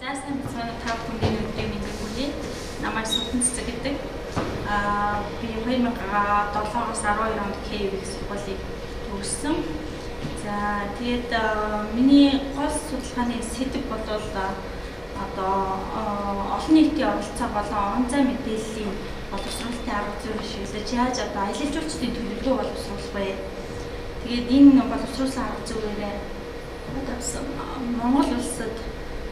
За, сайн байцгаана, та бүхний өдрийн мэндийг хүргэе. Намайг Султан Цэцэг гэдэг. Би 2007-оос 12 онд КВ их сургуулийг төгссөн. За, тэгээд миний гол судалгааны сэдэв бол одоо олон нийтийн оролцоо болон орон зай мэдээллийн боловсруулалтын арга зүйн ашиглаж яаж одоо аялал жуулчдын төлөвлөгөө боловсруулах вэ? Тэгээд энэ боловсруулсан арга зүйгээрээ одоо Монгол улсад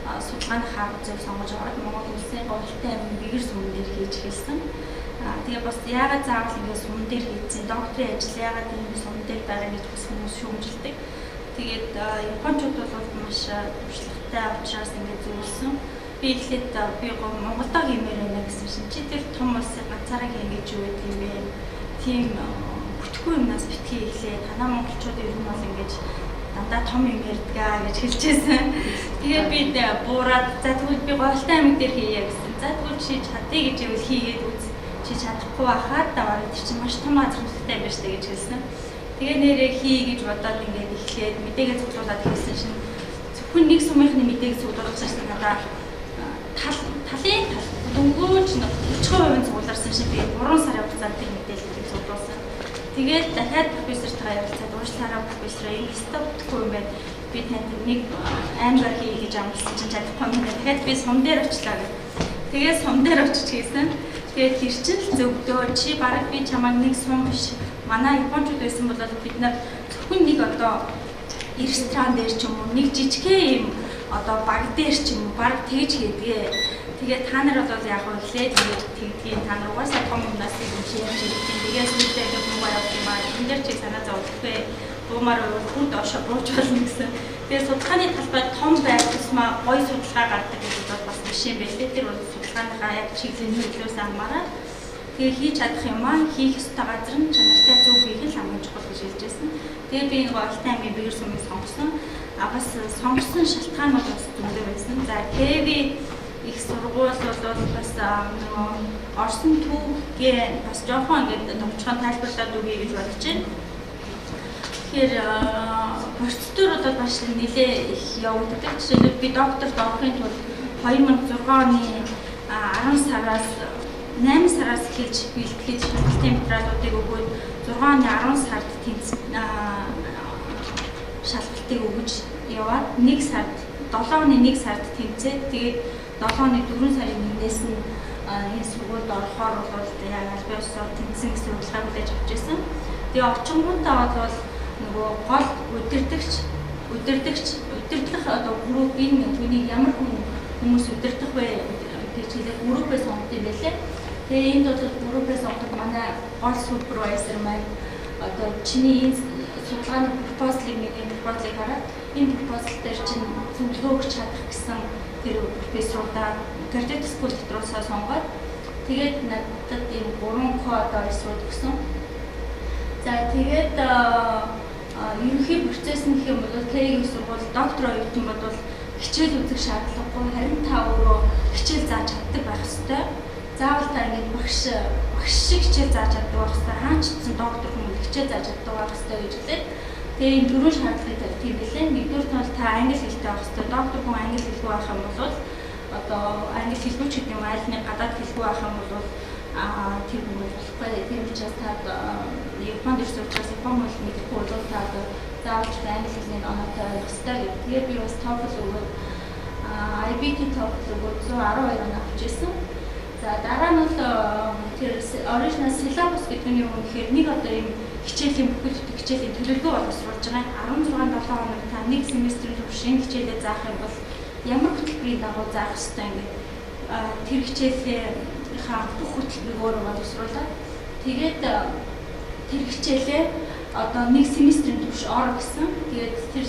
судалгааны арга зүйг сонгож аваад Монгол улсын Горолтой аймгийн Бэгэр сүмэн дээр хийж эхэлсэн. Тэгээ бас яагаад заавал ингэ сум дээр хийцэн, докторийн ажил яагаад ийм сум дээр байгаа гэж бас хүмүүс шүүмжилдэг. Тэгээд японочууд бол маш туршлагатай учраас ингэ зөвлөсөн. Би эхлээд би Монголдоо хиймээр байна гэсэн шин чи тэр том улсыг ганцаараа хийнэ гэж юу гэдэг юм бэ? Тийм бүтэхгүй юмнаас битгий эхлээ. Танаа монголчууд ер нь бол ингэж дандаа том юм ярьдгаа гэж хэлжсэн. Тэгээ би буураад, за, тэгвэл би Горолтой аймаг дээр хийе гэсэн. За, тэгвэл чи чадъя гэж ивэл хийгээд үз. Чи чадахгүй байхад даваа тэр чинь маш том газар нутагтай юм байна шүү дээ гэж хэлсэн. Тэгээ нэрээ хий гэж бодоод ингээд эхлээд мэдээгээ цуглуулад эхэлсэн шин зөвхөн нэг сумынхны мэдээг цуглуулах чинь надаа тал талын тал дөнгөж 30% цуглуулсан шин би 3 сарын хугацаанд тэр мэдээллийг цуглуулсан. Тэгээд дахиад профессортойгоо ярилцаад, уучлаарай, профессор, энэ ёстой бүтэхгүй юм байна. Би танд нэг аймгаар хий гэж амласан чинь чадахгүй юм байна. Дахиад би сум дээр очлаа гэх. Тэгээд сум дээр очиж хийсэн. Тэгээд тэр чинь л зөвдөө, чи бараг би чамайг нэг сум биш. Манай японочууд байсан бол бид нар зөвхөн нэг одоо ресторан дээр ч юм уу, нэг жижигхэн юм одоо баг дээр ч юм уу бараг тэгж хийдгээ. Тэгээд та нар бол яг хөө эхлээд ингэж тэгдгийг, та нар угаасаа том юмнаас юм чи ярьж ирдэг. Тэгээд сүүлдээ ингэ буугаар явах юм аа. Тэн дээр чи санаа зовлохгүй. Буумаар байвал бүр доошо бууж болно гэсэн. Тэгээд судалгааны талбай том байх тусмаа гоё судалгаа гардаг гэж бол бас биш юм байлээ. Тэр бол судалгааныхаа яг чиглэлийн төлөвлөөс хамаарат. Тэгээ хийж чадах юм аа, хийх ёстой газар нь чанартай зөв хийх нь хамгийн чухал гэж хэлж байсан. Тэгээ би энэ Горолтой аймгийн Бэгэр сумыг сонгосон. А бас сонгосон шалтгаанууд бас зөндөө байсан. За, КВ их сургууль бол бас нөгөө Орсон түүхгээ бас жоохон ингээд товчхон тайлбарлаад өгье гэж бодож байна. Тэгэхээр процедур бол маш нэлээ их явагддаг. Жишээлбэл, би докторт орохын тулд 2006 оны 10 сараас, 8 сараас эхэлж бэлтгэж, шалгалтын материалуудыг өгөөд, 6 оны 10 сард тэнц шалгалтыг өгөж яваад, 1 сард, 7 оны 1 сард тэнцээд, тэгээд 7 оны 4 сарын 1-ээс нь энэ сургуульд орохоор бол яг аль биесээр тэнцсэн гэсэн урилгыг хүлээж авч ирсэн. Тэгээ очингуутаа бол нөгөө гол удирдагч удирдах одоо групп, энэ хүнийг ямар хүн хүмүүс удирдах вэ гэж хэлээд группээ сонгох юм байлээ. Тэгээ энд бол группээ сонгоход манай гол supervisor маань одоо чиний энэ судалгааны proposal ыг, миний proposal ыг хараад, энэ proposal дээр чинь зөвлөгөө өгч чадах гэсэн тэр профессорудаа graduate school дотроосоо сонгоод, тэгээд надад ийм гурван co-advisor өгсөн. За, тэгээд ерөнхий процесс нь гэх юм бол КВ сургууль доктор оюутан бол хичээл үзэх шаардлагагүй, харин та өөрөө хичээл зааж чаддаг байх ёстой. Заавал та ингээд багш шиг хичээл зааж чаддаг байх ёстой. Хаач ч доктор хүн хичээл зааж чаддаг байх ёстой гэж хэлээд, тэгээ энэ дөрвөн шаардлагыг тавьдаг юм билээ. Нэгдүгээр нь бол та англи хэлтэй байх ёстой. Доктор хүн англи хэлгүй байх юм бол, одоо англи хэлгүй ч гэдэг юм, аль нэг гадаад хэлгүй байх юм бол тэр хүн болохгүй. Тийм учраас та Японд ирсэн учраас Япон хэл мэдэхгүй бол та одоо заавал англи хэлний оноотой байх ёстой гэдэг. Тэгээд би бас TOEFL өгөөд, IBT TOEFL өгөөд 112 оноо авч ирсэн. За, дараа нь бол тэр original syllabus гэдэг нь юу гэхээр нэг одоо ийм хичээлийн бүхэл бүтэн хичээлийн төлөвлөгөө боловсруулж байгаа. 16 7 хоног та нэг семестрийн турш энэ хичээлээ заах юм бол ямар хөтөлбөрийн дагуу заах ёстой, ингээд тэр хичээлийнхаа бүх хөтөлбөрийг өөрөө боловсруулаад, тэгээд тэр хичээлээ одоо нэг семестрийн турш ор гэсэн. Тэгээд тэр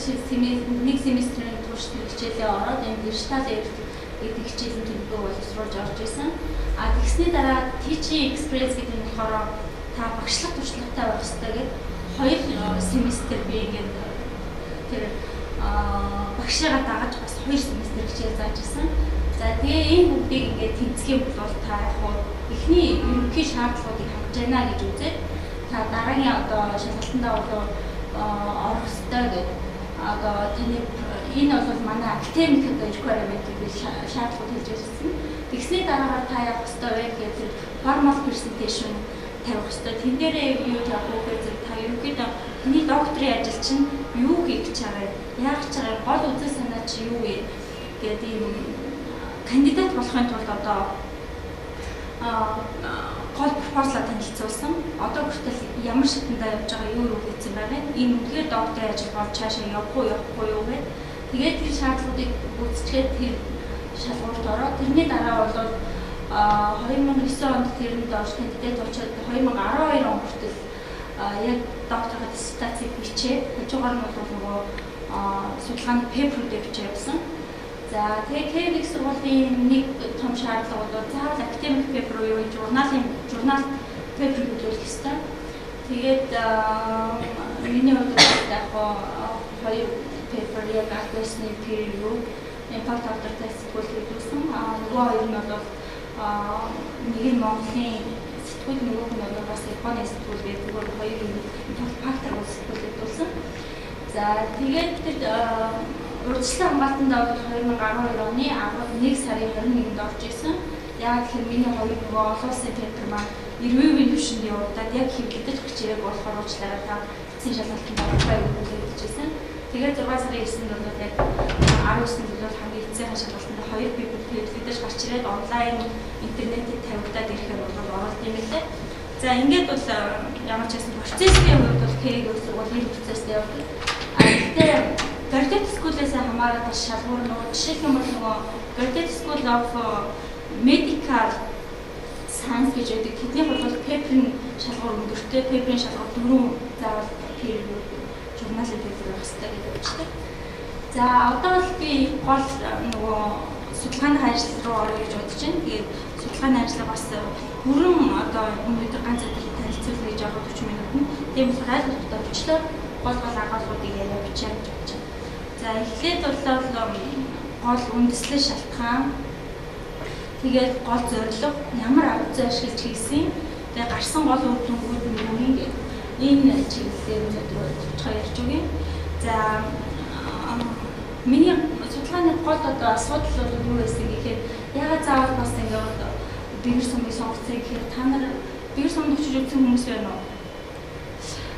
нэг семестрийн турш тэр хичээлээ ороод, энэ digital гэдэг хичээлийн төлөвлөгөө боловсруулж орж исэн. А тэгсний дараа teaching experience гэдэг нь болохоор та багшлах туршлагатай байх ёстой гэдэг, хоёр семестр би ингээд тэр багшигаа дагаж бас хоёр семестр хичээл зааж исэн. За, тэгээ энэ бүгдийг ингээд тэнцэх юм бол та яг хуу эхний ерөнхий шаардлагуудыг хангаж байна гэж үзээд, та дараагийн одоо шалгалтандаа бол орох ёстой гэдэг, одоо таны Энэ бол манай академик одоо requirement-ийг шаардлагууд хэлж байсан. Тэгсний дараагаар та яах ёстой вэ гэхээр тэр formal presentation тавих ёстой. Тэн дээрээ юу тавих вэ гэхээр зэрэг та ерөнхийдөө таны докторийн ажил чинь юу хийх гэж байгаа вэ? Яах гэж байгаа гол үзэл санаа чи юу вэ гэдэг ийм кандидат болохын тулд одоо гол proposal аа танилцуулсан. Одоо хүртэл ямар шатандаа явж байгаа, юу юу хийсэн байгаа вэ? Энэ үнэхээр докторийн ажил болж цаашаа явах уу, явахгүй юу гэдэг. Тэгээд тэр шаардлагуудыг гүйцэтгээд тэр шалгуурт ороод, тэрний дараа бол 2009 онд тэрэнд орж кандидат болчиход, 2012 он хүртэл яг докторийн диссертацийг бичээ. Хажуугаар нь бол нөгөө судалгааны paper үүдээ бичээ явсан. За, тэгээ KV сургуулийн нэг том шаардлага бол заавал academic paper буюу журналын журнал paper хөдөлгөх ёстой. Тэгээд миний хувьд яг хоёр paper яг аль peer review impact factor сэтгүүл хэвлүүлсэн. А нөгөө хоёр нь бол нэг нь Монголын сэтгүүл, нөгөөх нь бол бас Японы сэтгүүл гэдэг, зүгээр хоёр impact factor сэтгүүл хэвлүүлсэн. За, тэгээд тэр урьдчилан хамгаалтанд бол 2012 оны 11 сарын 21-нд орж исэн. Яг тэгэхээр миний хоёр нөгөө олон улсын paper маань review-ийн түвшинд явагдаад, яг хэвлэгдэж гарч ирээг болохоор уучлаарай, та эцсийн шалгалтанд орохгүй гэж хүлээгдэж. Тэгээд 6 сарын 9-нд бол яг 19-нд бол хамгийн эцсийн шалгалтанд хоёр paper хэвлэгдэж гарч ирээд, онлайн интернетэд тавигдаад ирэхээр бол оролт юм лээ. За, ингээд бол ямар ч байсан процессийн хувьд бол КГ сургуулийн процесстэй явдаг. А гэхдээ Graduate School-ээс хамаарат бас шалгуур нөгөө жишээлх юм бол нөгөө Graduate School of Medical Science гэж байдаг. Тэднийх бол paper ийн шалгуур өндөртэй, paper ийн шалгуур дөрвөн заавал peer журналын paper байх хэрэгтэй гэдэг үгчтэй. За, одоо бол би гол нөгөө судалгааны ажил руу орё гэж бодож байна. Тэгээд судалгааны ажлаа бас бүрэн одоо өнөөдөр ганц өдөр танилцуулъя гэж байгаа 40 минутанд. Тийм болохоор аль болох товчлоо гол гол агуулгуудыг яриа бичээ гэж бодож байна. За, эхлээд бол гол үндэслэл шалтгаан, тэгээд гол зорилго, ямар арга зүй ашиглаж хийсэн, тэгээд гарсан гол үр дүнгууд нь юу юм гэдэг энэ чиглэлээр өнөөдөр товчхон ярьж өгье. За, миний судалгааны гол одоо асуудал бол юу байсан гэхээр яагаад заавал бас ингээд Бэгэр сумыг сонгоцсон гэхээр та нар Бэгэр сумд очиж үзсэн хүмүүс байна уу?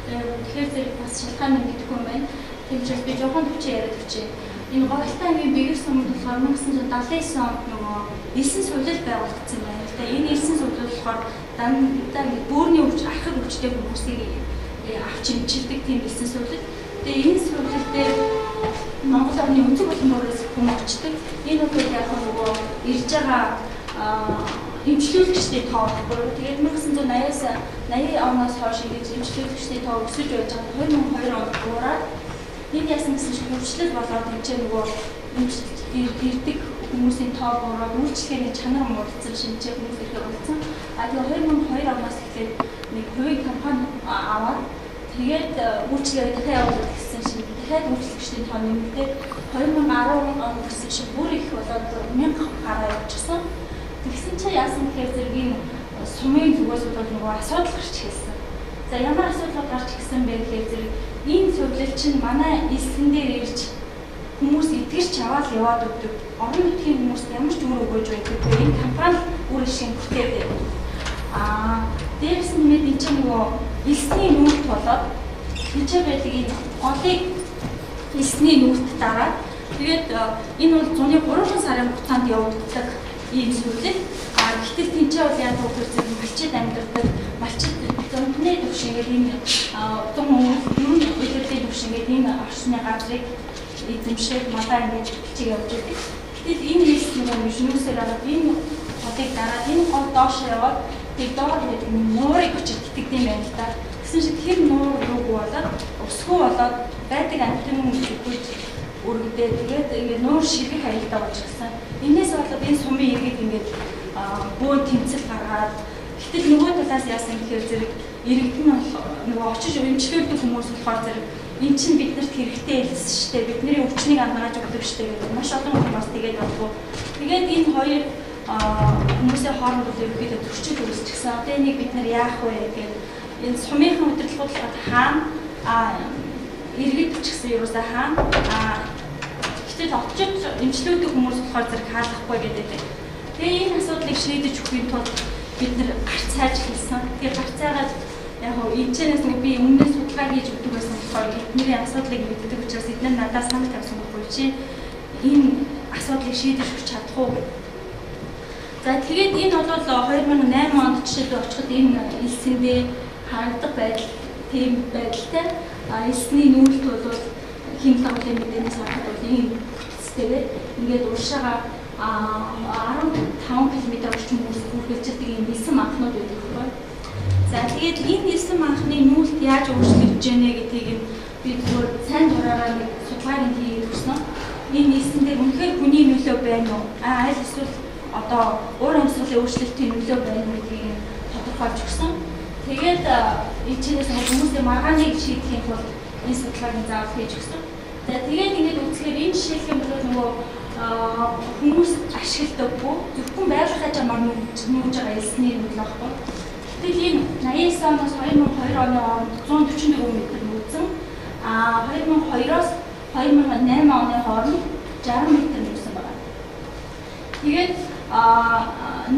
Тэгэхээр зэрэг бас шалтгаан нь мэдэхгүй юм байна. Тийм учраас би жоохон төвчөө яриад өгчээ. Энэ Горолтой аймгийн Бэгэр сумд болохоор 1979 онд нөгөө элсэн сувилал байгуулагдсан байна л да. Энэ элсэн сувилал болохоор дандаа ингэ бөөрийн өвч, архаг өвчтэй хүмүүсийг авч эмчилдэг тийм элсэн сувилал. Тэгээ энэ сувилал дээр Монгол орны өнцөг болон бүрээс хүн очдог. Энэ бол яг нөгөө ирж байгаа эмчлүүлэгчдийн тоо байхгүй юу. Тэгээд 1980-аас 80 оноос хойш ингэж эмчлүүлэгчдийн тоо өсөж байж байгаа. 2002 онд буураад, энэ яасан гэсэн чинь хөвчлөл болоод энэ нөгөө эмчилж ирдэг хүмүүсийн тоо буураад, үйлчилгээний чанар муудсан, шинжээ хүмүүс ирэхээр болсон. А тэгээ 2002 оноос эхлээд нэг хувийн компани аваад, тэгээд үйлчилгээ дахиад явуулаад гэсэн чинь дахиад үйлчлэгчдийн тоо нэмэгдээд, 2010 он гэсэн чинь бүр их болоод 1000 гаруй явчихсан. Тэгсэн чинь яасан гэхээр зэрэг энэ сумын зүгээс бол нөгөө асуудал гарч ирсэн. За, ямар асуудал гарч ирсэн бэ гэхээр зэрэг энэ сувилал чинь манай элсэн дээр ирж хүмүүс итгэж аваад яваад өгдөг. Орон нутгийн хүмүүст ямар ч үр өгөөж байдаггүй. Энэ компани үр ашиг бүтээдэг. Аа, дээрээс нь нэмээд энэ чинь нөгөө элсний нүүрт болоод хичээ байдаг энэ голыг элсний нүүрт дараад, тэгээд энэ бол зуны 3 сарын хугацаанд явагддаг ийм сувилал. А гэтэл тэнцээ бол яг гэхээр зэрэг малчид амьдардаг. Малчид зунтны төвшингээр энэ зун ер нь улирлын төвшингээр энэ орчны газрыг эзэмшээд малаа ингэж чиг явж байдаг. Гэтэл энэ элс нөгөө шнүүсээр аваад энэ голыг дараад, энэ гол доош яваад, тэг доор байдаг нэг нуурыг очиж итгэдэг юм байна л да. Тэгсэн чинь тэр нуур юугүй болоод, усгүй болоод, байдаг амьтан зүгэж өргөдөө, тэгээд ингээд нуур ширгэх аюултай болж гисэн. Энээс болоод энэ сумын иргэд ингээд бөөн тэмцэл гаргаад, гэтэл нөгөө талаас яасан гэхээр зэрэг иргэд нь нөгөө очиж эмчлүүлдэг хүмүүс болохоор зэрэг эн чинь биднэрт хэрэгтэй элс штэ, бидний өвчнийг амгааж өгдөг штэ гэдэг маш олон хүмүүс тэгээд болов. Тэгээд энэ хоёр хүмүүсийн хооронд бол ерөнхийдөө зөрчил үүсчихсэн. Одоо энийг бид нар яах вэ гэдэг энэ сумынхан удирдлагууд болохоор хаана, а иргэд ч гэсэн ерөөсөө хаана, а Гэтэл отчид эмчлүүлдэг хүмүүс болохоор зэрэг хаалгахгүй гэдэг. Тэгээ энэ асуудлыг шийдэж өгөхийн тулд бид нэр гарц хайж хэлсэн. Тэгээ гарц хайгаад яг хөө энэчнээс нэг би өмнөөс судалгаа хийж өгдөг байсан болохоор эдний асуудлыг мэддэг учраас эдгээр надад санал тавьсан байхгүй чи энэ асуудлыг шийдэж өгч чадах уу гэдэг. За тэгээд энэ бол 2008 онд жишээлбэл очиход энэ элсэндээ харагдах байдал тийм байдалтай. Элсний нүүлт бол химэл дагуулын мэдээнээс харахад бол ийм бүтцтэйгээ ингээд уршаага 15 км орчим үргэлжилдэг ийм элсэн манхнууд байдаг байхгүй. За тэгээд энэ элсэн манхны нүүлт яаж өөрчлөгдөж байна гэдгийг би зүгээр сайн дураараа нэг судалгааг хийгээд өгсөн. Энэ элсэн дээр үнэхээр хүний нөлөө байна уу? Аль эсвэл одоо уур амьсгалын өөрчлөлтийн нөлөө байна уу гэдгийг тодорхойлж өгсөн. Тэгээд энэ чинээс хүмүүсийн маргааныг шийдэхийн тулд энэ судалгааг заавал хийж өгсөн. За тэгээд ингээд үзэхээр энэ жишээлх юм бол нөгөө хүмүүс ашигладаггүй зөвхөн байгалийн хажаамаар нүүж байгаа элсний нөлөө байхгүй. Гэтэл энэ 89 оноос 2002 оны хооронд 144 м нүүцэн, 2002-оос 2008 оны хооронд 60 м нүүсэн байна. Тэгээд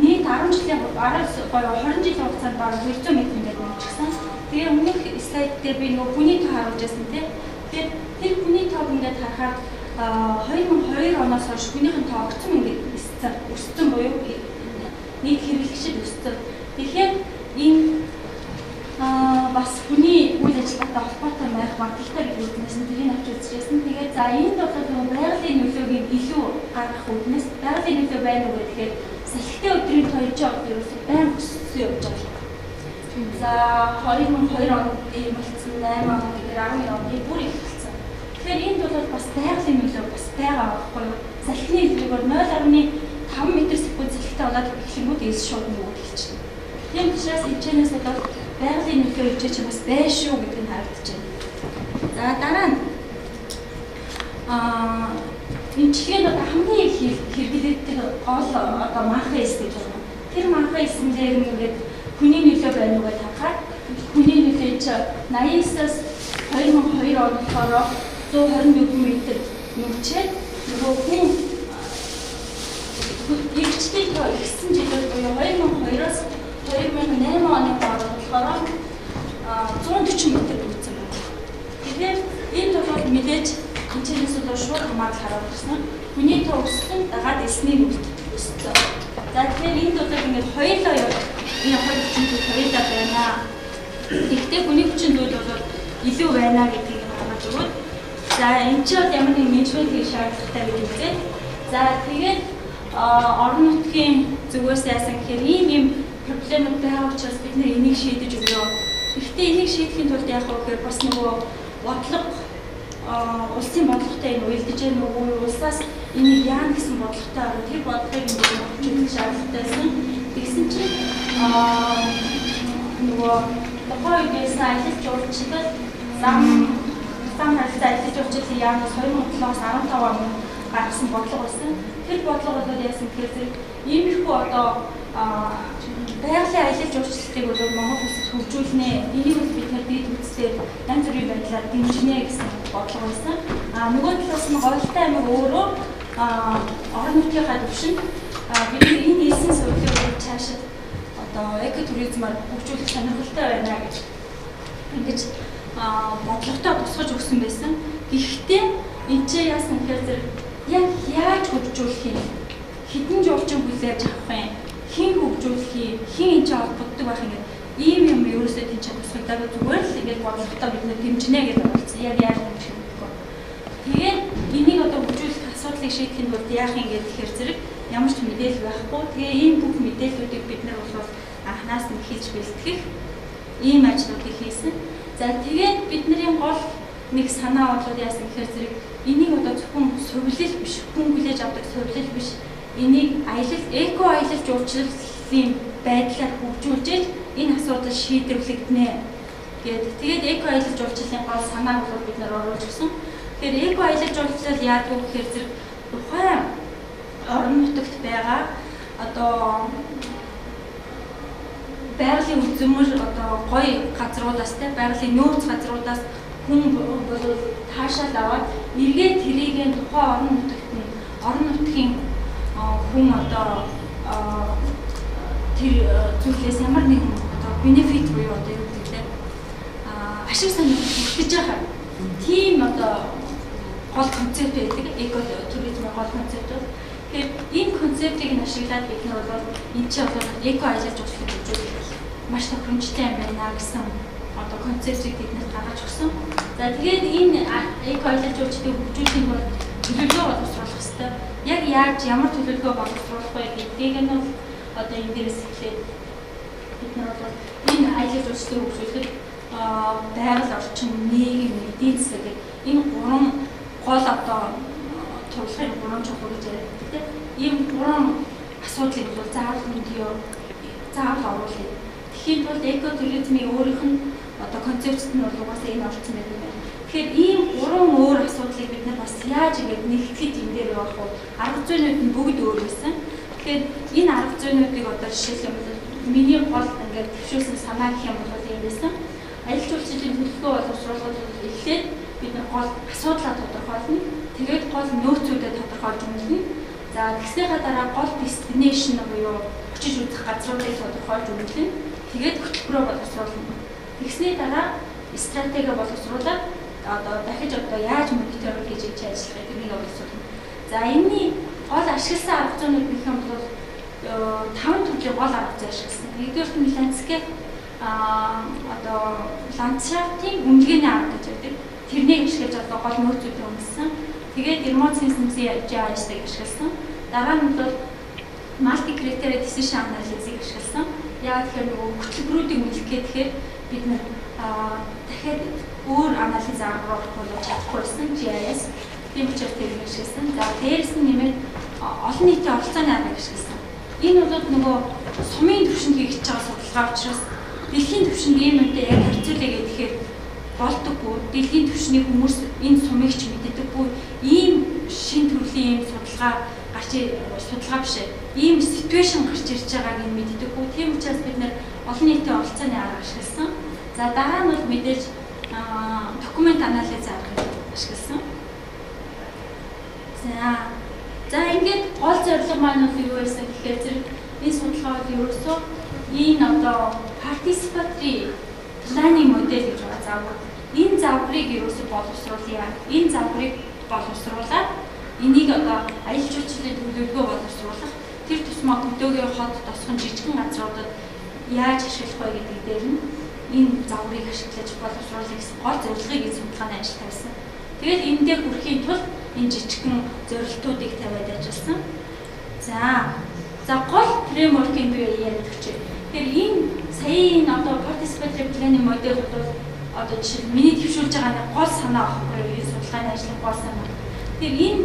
нийт 10 жилийн 20 жилийн хугацаанд бараг 200 м ингээд нүүчихсэн. Тэгээ өмнөх слайд дээр би нөгөө хүний тоо харуулж байсан тийм. Тэгэхээр тэр хүний тоог ингээд харахад 2002 оноос хойш хүнийхэн тоо огцом ингээд өссөн буюу нийт хэрэглэгчид өссөн. Тэгэхээр энэ бас хүний үйл ажиллагаатай холбоотой байх магадлалтай гэдэг үүднээс нь тэрийг авч үзчихсэн. Тэгээд за энд бол нөгөө байгалийн нөлөөг нь илүү гаргах үүднээс байгалийн нөлөө байна уу гэхээр салхитай өдрийн тоо энэ одоо ерөөсөө байнга өссөн явж байгаа. За 2002 онд ийм болсон, 8 онд тэгэхээр 12 онд бүр их болсон. Тэгэхээр энд бол бас байгалийн нөлөө бас байгаа байхгүй юу? Салхины илрээгээр 0.5 м/секунд салхитай болоод эхлэнгүүт элс шууд нөгөөд эхэлчихнэ. Тийм учраас хэмжээнээс бол байгалийн нөлөө хэмжээ чинь бас байна шүү гэдэг нь харагдаж байна. За дараа нь эмчилгээнд одоо хамгийн их хэрэглэгддэг гол одоо манхан эс гэж байна. Тэр манхан эсэн дээр ингээд хүний нөлөө байна уу гэж харахад хүний нөлөө чинь 89-аас 2002 он болохоор 124 м нүгчээд нөгөө хүн эргэжлийн тоо ихсэн жилүүд буюу 2002-оос 2008 оны хооронд болохоор 140 м үүссэн байна. Тэгэхээр энэ бол мэдээж хэмжээнээс бол шууд хамаарал хараад ирсэн. Хүний тоо өссөн, дагаад элсний нөлт өссөн. За тэгэхээр энд бол ингээд хоёулаа энэ хоёр хүчин зүйл хоёулаа байна. Тэгэхдээ хүний хүчин зүйл бол илүү байна гэдгийг харж өгөөд. За энэ ч бол ямар нэгэн менежмент хийх шаардлагатай гэж үзээд. За тэгээд орон нутгийн зүгээс яасан гэхээр ийм ийм проблемууд байгаа учраас бид нэр энийг шийдэж өгнө. Гэхдээ энийг шийдэхийн тулд яах вэ гэхээр бас нөгөө бодлого улсын бодлоготой энэ уялдаж байгаа нөгөө улсаас энийг яана гэсэн бодлоготой орно. Тэр бодлогыг ингээд хөгжүүлэх шаардлагатай байсан. Тэгсэн чинь нөгөө тухайн үед байсан аялал жуулчлал зам харилцаа аялал жуулчлалын яамнаас 2007-оос 15 он гаргасан бодлого байсан. Тэр бодлого бол яасан гэхээр зэрэг иймэрхүү одоо байгалийн аялал жуулчлалыг бол Монгол улсад хөгжүүлнэ. Энийг бол бид нэр дээд үндсээр янз бүрийн байдлаар дэмжинэ гэсэн бодлого байсан. Нөгөө талаас нь Горолтой аймаг өөрөө орон нутгийнхаа түвшинд бид энэ элсэн сувилыг цаашид одоо экотуризмаар хөгжүүлэх сонирхолтой байна гэж ингэж бодлоготой тусгаж өгсөн байсан. Гэхдээ энэ ч яасан гэхээр зэрэг яг яаж хөгжүүлэх юм? Хэдэн жуулчин хүлээж авах юм? Хэн хөгжүүлэх юм? Хэн энэ ч холбогддог байх юм гэдэг ийм юм ерөөсөө тийм ч тусгагдаагүй зүгээр л ингэж бодлоготой бид нэр дэмжинэ гэж оролцсон. Яг яаж хөгжих юм гэхгүй. Тэгээд энийг одоо хөгжүүлэх асуудлыг шийдэхийн тулд яах юм гэхээр зэрэг ямар ч мэдээлэл байхгүй. Тэгээ ийм бүх мэдээллүүдийг бид нар бол анханаас нь хийж бэлтгэх ийм ажлуудыг хийсэн. За тэгээд бидний гол нэг санаа бол яасан гэхээр зэрэг энийг одоо зөвхөн сувилал биш, хүн хүлээж авдаг сувилал биш. Энийг аялал, эко аялал жуулчлалын байдлаар хөгжүүлж энэ асуудал шийдвэрлэгдэнэ гэдэг. Тэгээд эко аялал жуулчлалын гол санааг бол бид нар оруулж өгсөн. Тэгэхээр эко аялал жуулчлал яадаг вэ гэхээр зэрэг тухайн орон нутагт байгаа одоо байгалийн үзмэр одоо гоё газруудаас те байгалийн нөөц газруудаас Хүн бол таашаал аваад эргээд тэрийг тухайн орон нутагт нь орон нутгийн хүн одоо тэр зүйлээс ямар нэгэн одоо benefit буюу одоо юу гэдэг лээ ашиг сонирхол хүртэж байгаа. Тийм одоо гол концепт байдаг. Эко туризмын гол концепт бол тэгэхээр энэ концептыг нь ашиглаад бид нар бол энэ чинь бол эко аялал жуулчлалыг хөгжүүлэх маш тохиромжтой юм байна гэсэн одоо концепцийг бид нарт гаргаж өгсөн. За тэгээд энэ эко аялал жуулчлалыг хөгжүүлэхийн тулд төлөвлөгөө боловсруулах хэрэгтэй. Яг яаж ямар төлөвлөгөө боловсруулах вэ гэдгийг нь бол одоо энэ дээрээс эхлээд бид нар бол энэ аялал жуулчлалыг хөгжүүлэхэд байгаль орчин, нийгэм, эдийн засаг гэх энэ гурван гол одоо турлахын гурван чухал гэж яриад байдаг тийм. Ийм гурван асуудлыг бол заавал заавал оруулъя. Тэгэхийн тулд эко туризмын өөрийнх нь одоо концепцэд нь бол угаасаа энэ орсон байдаг байна. Тэгэхээр ийм гурван өөр асуудлыг бид нар бас яаж ингэж нэгтгэхэд энэ дээр явах вэ? Арга зүйнүүд нь бүгд өөр байсан. Тэгэхээр энэ арга зүйнүүдийг одоо жишээлх юм бол миний гол ингээд төвшүүлсэн санаа гэх юм бол ийм байсан. Аялал жуулчлалын төлөвлөгөө боловсруулахад эхлээд бид нар гол асуудлаа тодорхойлно. Тэгээд гол нөөцүүдэд тодорхойлж үнэлнэ. За тэгснийхаа дараа гол destination буюу очиж үзэх газруудыг тодорхойлж үнэлнэ. Тэгээд хөтөлбөрөө боловсруулна. Тэгсний дараа стратеги боловсруулаад одоо дахиж одоо яаж мониторинг хийж ажиллах вэ тэрнийг боловсруулна. За энэний гол ашигласан арга зүйнүүд гэх юм бол таван төрлийн гол арга зүй ашигласан. Нэгдүгээрт нь landscape одоо ландшафтын үнэлгээний арга гэж байдаг. Тэрнийг ашиглаж одоо гол нөөцүүдийг үнэлсэн. Тэгээд remote sensing GIS-ийг ашигласан. Дараа нь бол multi criteria decision analysis-ийг ашигласан. Яагаад тэгэхээр нөгөө хөтөлбөрүүдийг үнэлэх гэхээр бид нар дахиад өөр анализ арга руу орох бол чадахгүй байсан GIS. Тийм учраас тэрийг ашигласан. За дээрэс нь нэмээд олон нийтийн оролцооны аргыг ашигласан. Энэ бол нөгөө сумын түвшинд хийгдэж байгаа судалгаа учраас дэлхийн түвшинд ийм юмтай яг харьцуулъя гэхээр болдоггүй. Дэлхийн түвшний хүмүүс энэ сумыг ч мэддэггүй. Ийм шин төрлийн ийм судалгаа гарч судалгаа биш ээ. Ийм situation гарч ирж байгааг нь мэддэггүй. Тийм учраас бид нар олон нийтийн оролцооны арга ашигласан. За дараа нь бол мэдээж document анализ аргыг ашигласан. За ингээд гол зорилго маань бол юу байсан гэхээр зэрэг энэ судалгаа бол ерөөсөө энэ одоо participatory planning model гэж байгаа загвар. Энэ загварыг ерөөсөө боловсруулъя. Энэ загварыг боловсруулаад энийг одоо аялал жуулчлалын төлөвлөгөө боловсруулах тэр тусмаа хөдөөгийн хот тосгон жижигхэн газруудад яаж ашиглах вэ гэдэг дээр нь энэ загварыг ашиглаж боловсруулах гэсэн гол зорилгыг энэ судалгааны ажил тавьсан. Тэгээд эндээ хүрэхийн тулд энэ жижигхэн зорилтуудыг тавиад ажилласан. За гол framework ийг би яриад өгчээ. Тэгэхээр энэ сая энэ одоо participatory planning model бол одоо жишээл миний дэвшүүлж байгаа нэг гол санаа аахгүй юу? Энэ судалгааны ажлын гол санаа. Тэгэхээр энэ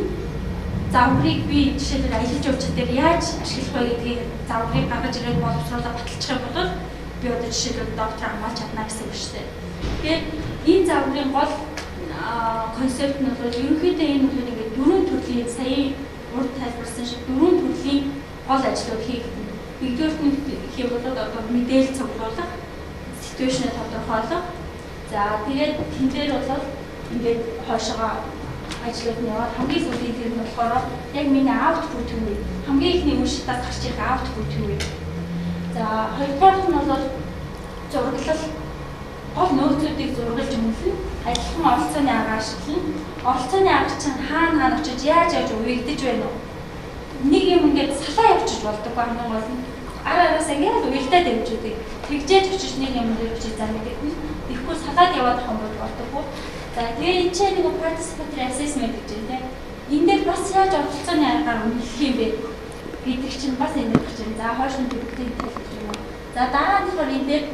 загварыг би жишээлбэл аялал жуулчлал дээр яаж ашиглах вэ гэдгийг загварыг гаргаж ирээд боловсруулаад баталчих юм бол би одоо жишээлбэл доктор хамгаалж чадна гэсэн үг шүү дээ. Тэгэхээр энэ загварын гол концепт нь бол ерөнхийдөө энэ бол ингээд дөрвөн төрлийн сая урд тайлбарсан шиг дөрвөн төрлийн гол ажлууд хийгдэнэ. Нэгдүгээрт нь гэх юм бол одоо мэдээлэл цуглуулах, situation ээ тодорхойлох. За тэгээд тэн дээр бол ингээд хойшоогоо ажлууд нь яваад хамгийн сүүлийн тэр нь болохоор яг миний output юу вэ? Хамгийн эхний үе шатаас гарч ирэх output юу вэ? За хоёрдугаар нь бол зураглал гол нөөцүүдийг зураглаж үнэлнэ. Адилхан оролцооны арга ашиглана. Оролцооны арга чинь хаана хаана очиж яаж яаж уягдаж байна вэ? Нэг юм ингээд салаа явчих болдог хамгийн гол нь. Ар араас ингээд уялдаад явж байдаг. Тэгжээж очиж нэг юм дээр очиж зам мэдэгдэнэ. Тэгэхгүй салаад яваад байгаа юм бол болдоггүй. За тэгээ энэ чинь нэг participatory assessment гэж байна тийм. Энэ дээр бас яаж оролцооны аргаар үнэлэх юм бэ гэдэг чинь бас энэ дээр гарч ирнэ. За хойш нь төлөвлөлтийг тайлбарлаж байна. За дараа нь болохоор энэ дээр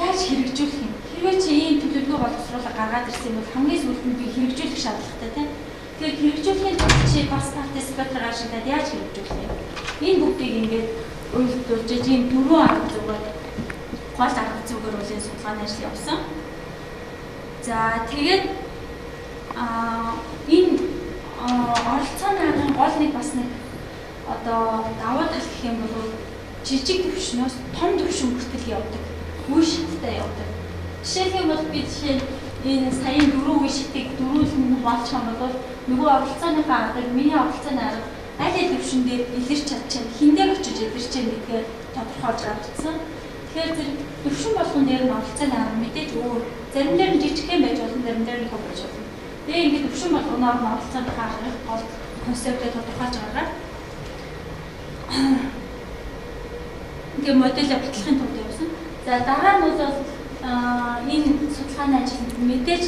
яаж хэрэгжүүлэх юм? Хэрвээ чи ийм төлөвлөгөө боловсруулах гаргаад ирсэн юм бол хамгийн сүүлд нь би хэрэгжүүлэх шаардлагатай тийм. Тэгэхээр хэрэгжүүлэхийн тулд чи бас participatory ашиглаад яаж хэрэгжүүлэх юм? Энэ бүгдийг ингээд уялдуулж ийм дөрвөн арга зүгээр гол арга зүгээр үлийн судалгааны ажил явсан. За тэгээд энэ оролцооны аргын гол нэг бас нэг одоо давуу тал гэх юм бол жижиг төвшнөөс том төвшин хүртэл явдаг. Үе шаттай явдаг. Жишээлх юм бол би жишээ Энэ саяын дөрвөн үе шатыг дөрвөлн хуваалцах юм бол нөгөө оролцооныхаа аргыг миний оролцооны арга аль аль төвшин дээр илэрч чадчихна, хин дээр очиж илэрч байна гэдгээ тодорхойлж гаргацсан. Тэгэхээр зэрэг төвшин болгон дээр нь оролцооны арга мэдээж өөр. Зарим дээр нь жижигхэн байж болно, зарим дээр нь том байж болно. Тэгээ ингээд төвшин болгоноор нь оролцооныхаа аргыг гол концептээ тодорхойлж гаргаад тэгээ модельээ батлахын тулд явсан. За дараа нь бол энэ судалгааны ажил мэдээж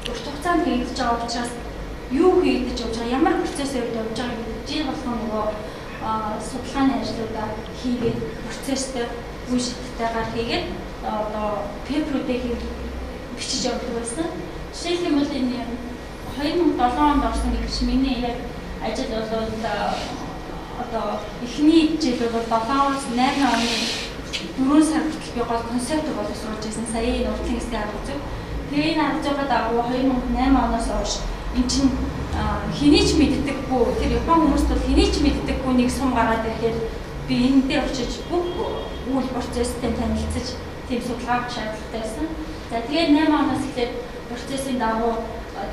урт хугацаанд хийгдэж байгаа учраас юу хийгдэж явж байгаа, ямар процессээр явж байгаа гэдэг жил болгон нөгөө судалгааны ажлуудаа хийгээд процесстэй үе шаттайгаар хийгээд одоо пейперүүдээ бичиж явдаг байсан. Жишээлх юм бол энэ 2007 онд орсон гэж миний яг ажил бол одоо эхний жил бол 7-аас 8 оны 4 сар хүртэл би гол концепт боловсруулж байсан. Сая энэ уртлын хэсгийн арга зүй. Тэгээ энэ арга зүйгээ дагуу 2008 оноос хойш эн чинь хэний ч мэддэггүй, тэр Япон хүмүүст бол хэний ч мэддэггүй нэг сум гараад ирэхээр би энэ дээр очиж бүх үйл процесстэй танилцаж тийм судалгаа шаардлагатай байсан. За тэгээд 8 оноос эхлээд процессын дагуу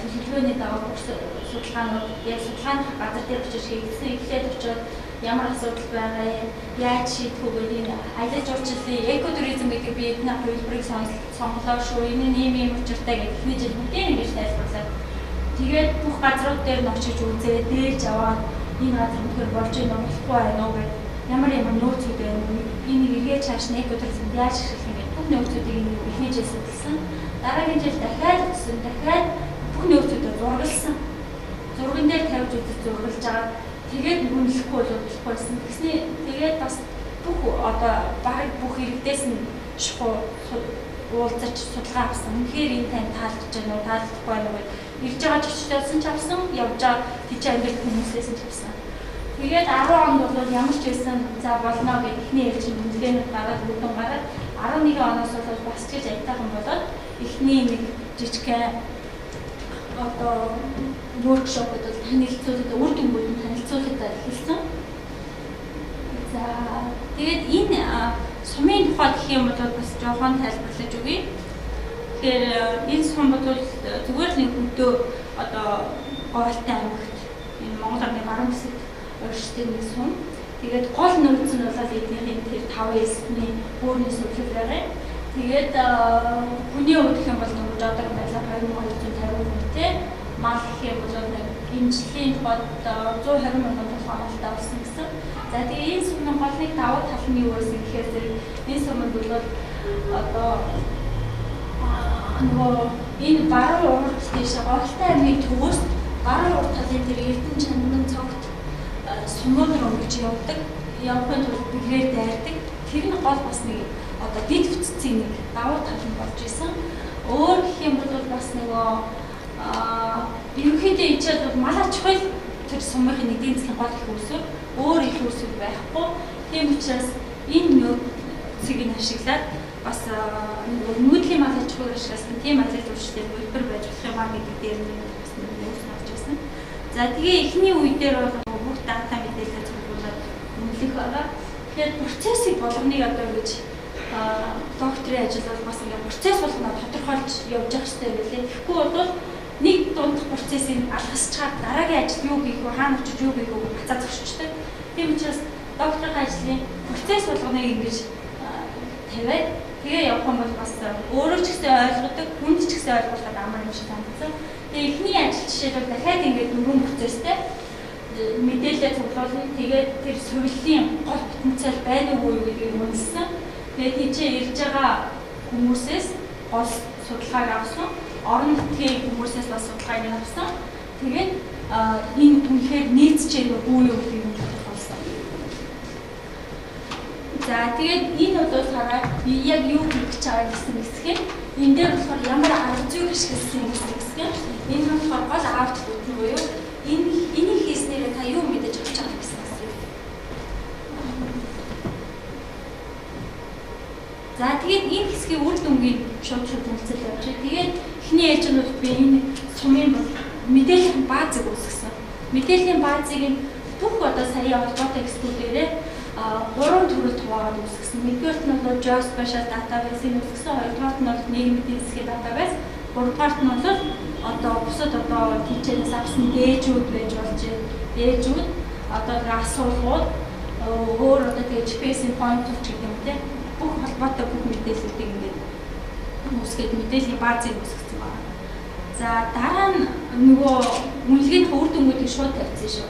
төлөвлөгөөний дагуу бүх судалгаанууд яг судалгааны газар дээр очиж хийгдсэн. Эхлээд очиод ямар асуудал байгаа юм, яаж шийдэх вэ гэдэг энэ аялал жуулчлалын экотуризм гэдэг би эдний хувилбарыг сонголоо шүү. Энэ нь ийм ийм учиртай гэдэг эхний жил бүгдийг ингэж тайлбарлаад тэгээд бүх газрууд дээр нь очиж үзээ, дээлж аваад энэ газар үнэхээр болж байна уу, болохгүй байна уу гэдэг ямар ямар нөөцүүд байна уу, энийг эргээд чааш нь экотуризмд яаж ашиглах юм бэ? Бүх нөөцүүдийг эхний жил судалсан. Дараагийн жил дахиад өссөн, дахиад бүх нөөцүүдээ зургалсан. Зурган дээр тавьж үзэж зургалж байгаа. Тэгээд үнэлэхгүй бол болохгүй байсан. Тэгсний тэгээд бас бүх одоо бараг бүх иргэдээс нь шахуу уулзаж судалгаа авсан. Үнэхээр энэ тань таалагдж байна уу, таалагдахгүй байна уу гэд ирж байгаа зочдоос нь ч авсан, явж байгаа тийч амьдардаг хүмүүсээс нь ч авсан. Тэгээд 10 онд бол ямар ч байсан за болно гэх эхний ээлжинд үнэлгээнүүд гараад үдэн гараад 11 оноос бол бас ч гэж аятайхан болоод эхний нэг жижигхэн одоо воркшопод бол танилцуулаад үр дүнгууд нь танилцуулаад эхэлсэн. За тэгээд энэ сумын тухай гэх юм бол бас жоохон тайлбарлаж өгье. Тэгэхээр энэ сум бол зүгээр л нэг хөдөө одоо Говьалтай аймагт энэ Монгол орны баруун хэсэгт оршдог нэг сум. Тэгээд гол нөөц нь бол эднийх тэр 5S-ний бөөрийн судлал байгаа. Тэгээд хүний хувьд гэх юм бол нөгөө жодог байлаа 2250 хүнтэй. Мал гэх юм бол нэг энэ жилийн тухайд 120 мянган толгой малтай болсон гэсэн. За тэгээ энэ сумын гол нэг давуу тал нь юу байсан гэхээр зэрэг энэ суманд бол одоо нөгөө энэ баруун урд тийш Говьалтай аймгийн төвөөс баруун урд талын тэр Эрдэнэ чандан цогт сумууд руу өнгөж явдаг. Явахын тулд бэгээр дайрдаг. Тэр нь гол бас нэг одоо дэд бүтцийн нэг давуу тал нь болж исэн. Өөр гэх юм бол бас нөгөө ерөнхийдөө ичээд бол мал аж ахуй тэр сумын эдийн засгийн гол их үүсвэр, өөр их үүсвэр байхгүй. Тийм учраас энэ нөөцийг нь ашиглаад бас нүүдлийн мал аж ахуйг ашигласан тийм ажил үйлчлэл үйлдвэр байж болох юм а гэдэг дээр нь бас нөөц гарч ирсэн. За тэгээ эхний үе дээр бол бүх дата мэдээлэл цуглуулад үнэлэх байгаа. Тэгэхээр процессыг болгоныг одоо ингэж докторийн ажил бол бас ингээд процесс болгоноо тодорхойлж явж явах хэрэгтэй байлээ. Тэгэхгүй бол нэг дундах процессыг алгасчаад дараагийн ажил юу хийх вэ, хаана очиж юу хийх вэ буцаа зогсчтой. Тийм учраас докторийн ажлын процесс болгоныг ингэж тавиад тэгээ явах юм бол бас өөрөө ч гэсэн ойлгодог, хүнд ч гэсэн ойлгоход амар юм шиг санагдсан. Тэгээ эхний ажил жишээлбэл дахиад ингээд дөрвөн процесстэй мэдээлэлээ цуглуулна. Тэгээд тэр сувиллын гол потенциал байна уу гэдгийг үнэлсэн. Тэгээд тийчээ ирж байгаа хүмүүсээс гол судалгааг авсан. Орон нутгийн хүмүүсээс бас судалгааг авсан. Тэгээд энэ үнэхээр нийцж байгаа үгүй юу гэдгийг нь тодорхойлсон. За тэгээд энэ бол хараа яг юу хийж байгаа гэсэн хэсэг нь энэ дээр болохоор ямар арга зүйг ашигласан гэсэн хэсэг нь энэ нь болохоор гол output нь буюу энэ энийг хийснээрээ та юу мэдэж авч байгаа гэсэн хэсэг. За тэгээд энэ хэсгийн үр дүнгийн шууд танилцал явж байна. Тэгээд эхний ээлжинд бол би энэ сумын бол мэдээллийн баазыг үүсгэсэн. Мэдээллийн баазыг нь бүх одоо сая холбоотой хэсгүүдээрээ гурван төрөлд хуваагаад үүсгэсэн. Нэгдүгээрт нь бол geospatial database-ийг үүсгэсэн, хоёрдугаарт нь бол нийгмийн эдийн засгийн database, Гуравдугаарт нь бол одоо бусад одоо тэнцэнээс авсан дээжүүд байж болж байна. Дээжүүд одоо асуулгууд өөр одоо тэгээ GPS-ийн point-ууд ч гэдэг юм те. Бүх холбоотой бүх мэдээллүүдийг ингээд үүсгээд мэдээллийн баазыг үүсгэсэн байна. За дараа нь нөгөө үнэлгээний үр дүнгуудыг шууд тавьсан шүү.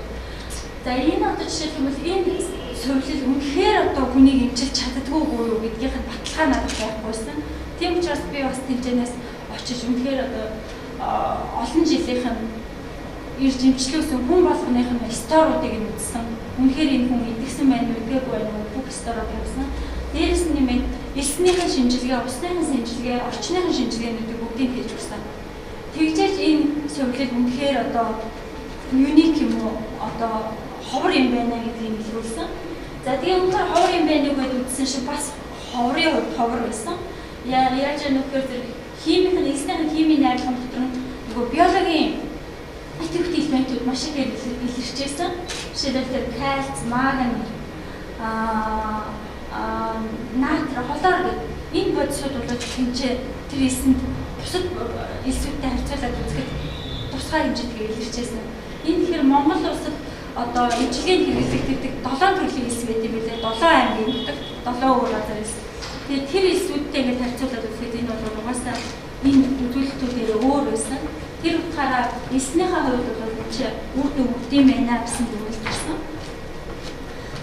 За энэ одоо жишээлбэл энэ сувилал үнэхээр одоо хүнийг эмчилж чаддгүй юу гэдгийнх нь баталгаа надад байхгүйсэн. Тийм учраас би бас тэнцэнээс очиж үнэхээр одоо олон жилийнх нь ирж эмчлүүлсэн хүн болгоных нь story-уудыг нь үзсэн. Үнэхээр энэ хүн идэгсэн байна уу, идгээгүй байна уу бүх story-ууд явсан. Дээрээс нь нэмээд элснийхэн шинжилгээ, усныхан шинжилгээ, орчныхан шинжилгээнүүдийг бүгдийг хийж өгсөн. Тэгжээж энэ сувилал үнэхээр одоо unique юм уу, одоо ховор юм байна гэдгийг илрүүлсэн. За тэгээ үнэхээр ховор юм байна уу гэдээ үзсэн шиг бас ховорын хувьд ховор байсан. Яаж яах вэ гэхээр химийн нь элснийхэн химийн найрлагын дотор нь нөгөө биологийн идэвхтэй элементүүд маш их илэрчээсэн. Жишээлбэл тэр кальц, магний, натрий, хлор гэдэг энэ бодисууд бол тэнцээ тэр элсэнд бусад элсүүдтэй харьцуулаад үзэхэд тусгай хэмжээтэйгээр илэрчээсэн. Энэ тэгэхээр Монгол улсад одоо эмчилгээнд хэрэглэгддэг 7 төрлийн элс байт юм билээ. 7 аймгийн нутагт 7 өөр газар элс. Тэгээд тэр элсүүдтэй ингээд харьцуулаад үзэхэд энэ бол угаасаа энэ үзүүлэлтүүдээр өөр байсан. Тэр утгаараа элснийхээ хувьд бол чи үр дүн өгдөм байна гэсэн дүгнэлт гарсан.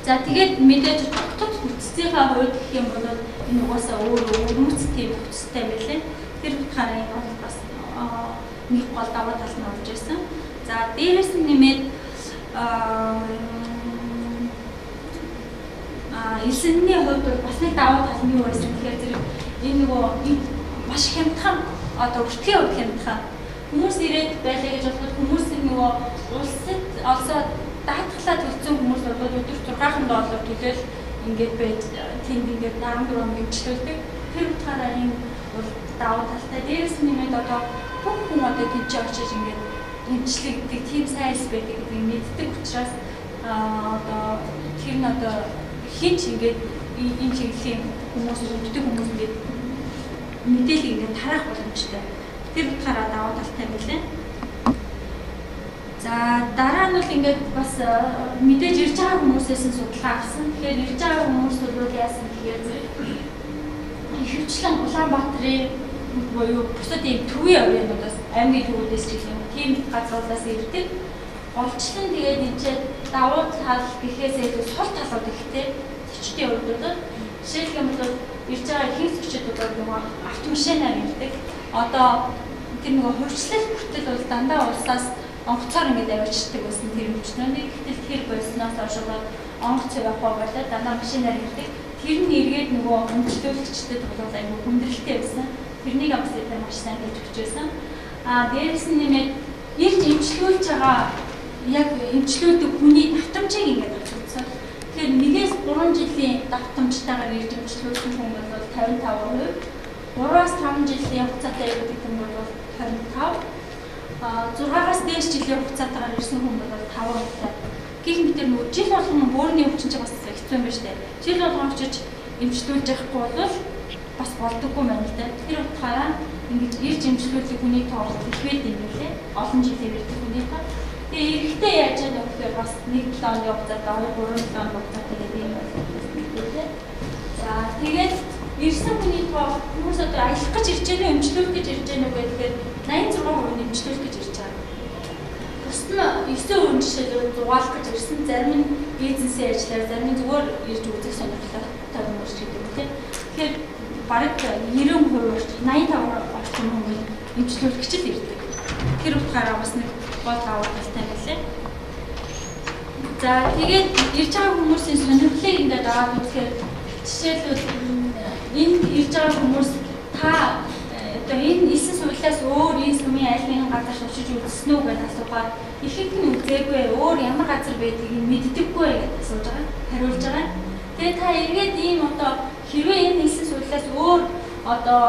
За тэгээд мэдээж тогтод бүтцийнхаа хувьд гэх юм бол энэ угаасаа өөр өвөрмөц тийм бүтцтэй байлээ. Тэр утгаараа энэ бол бас нэг гол давуу тал нь болж байсан. За дээрээс нь нэмээд элсэнний хувьд бол бас нэг давуу тал нь юу байсан гэхээр зэрэг энэ нөгөө маш хямдхан одоо өртгийн хувьд хямдхан хүмүүс ирээд байлаа гэж бодоход хүмүүсийн нөгөө улсад олсоо даатгалаа төлсөн хүмүүс бол өдөрт $6 төлөөл ингээд байж тэнд ингээд 14 хоног эмчлүүлдэг. Тэр утгаараа энэ бол давуу талтай. Дээрээс нь нэмээд одоо бүх хүн одоо тэнцээ очиж ингээд эмчлэгддэг тийм сайн эс байдаг гэдгийг мэддэг учраас одоо тэр нь одоо хинч ингээд энэ чиглэлийн хүмүүс өвддөг хүмүүс ингээд мэдээлэл ингээд тараах боломжтой. Тэр утгаараа давуу талтай байлаа. За дараа нь бол ингээд бас мэдээж ирж байгаа хүмүүсээс нь судалгаа авсан. Тэгэхээр ирж байгаа хүмүүс бол яасан гэхээр ихэвчлэн Улаанбаатарын буюу бусад ийм төвийн орнуудаас аймгийн төвүүдээс ч гэх юм тийм газруудаас ирдэг. Голчлон тэгээд энэ чинь давуу тал гэхээс илүү сул талууд ихтэй. Төчдийн хувьд бол жишээлх юм бол ирж байгаа ихэнх зочид бол нөгөө автомашинаар ирдэг. Одоо тэр нөгөө хувьчлал хүртэл бол дандаа улсаас онгоцоор ингээд авчирдаг байсан тэр өвчнөөний. Гэтэл тэр болсноос хойш онгоц явахгүй болоод дандаа машинаар ирдэг. Тэр нь эргээд нөгөө өмчлүүлэгчдэд бол айгүй хүндрэлтэй байсан. Тэрнийг бас маш сайн хийж өгч байсан. Дээрээс нь нэмээд ирж эмчлүүлж байгаа яг эмчлүүлдэг хүний давтамжийг ингээд авч үзсэн. Тэгэхээр 1-3 жилийн давтамжтайгаар ирж эмчлүүлсэн хүн бол 55%, 3-5 жилийн хугацаатай ирдэг хүн бол 25%, 6-аас дээш жилийн хугацаатайгаар ирсэн хүн бол 5%. Гэх мэтэр нөгөө жил болгон бөөрийн өвчин чинь бас хэцүү юм байна шүү дээ. Жил болгон очиж эмчлүүлж яахгүй бол бас болдоггүй байна л да. Тэр утгаараа ингэж ирж эмчлүүлдэг хүний тоо их байд юм лээ. Олон жилээр ирдэг хүний тоо. Тэгээ эрэхтэй яаж яах вэ гэхээр бас 1-7 хоногийн хугацаатай, 2-3 7 хоногийн хугацаатай гэдэг юм байна. За тэгээд ирсэн хүний тоо хүмүүс одоо аялах гэж ирж гэнэ үү, эмчлүүлэх гэж ирж гэнэ үү гэхээр 86% нь эмчлүүлэх гэж ирж байгаа. Бусд нь 9% нь жишээлбэл зугаалах гэж ирсэн, зарим нь бизнесийн ажиллаар, зарим нь зүгээр ирж үзэх сонирхолтой хүмүүс ч гэдэг юм тийм. Тэгэхээр бараг 90% орчим 85% орчим хүмүүс эмчлүүлэх гэж л ирдэг. Тэр утгаараа бас нэг гол давуу талтай байлээ. За тэгээд ирж байгаа хүмүүсийн сонирхлыг ингээд аваад үзэхээр жишээлбэл энэ ирж байгаа хүмүүс та одоо энэ элсэн сувилаас өөр энэ сүмийн аль нэгэн газар очиж үзсэн үү гэдээ асуухаар ихэнх нь үзээгүй, өөр ямар газар байдгийг мэддэггүй гэдээ асууж байгаа, хариулж байгаа. Тэгээд та эргээд ийм одоо хэрвээ энэ элсэн сувилаас өөр одоо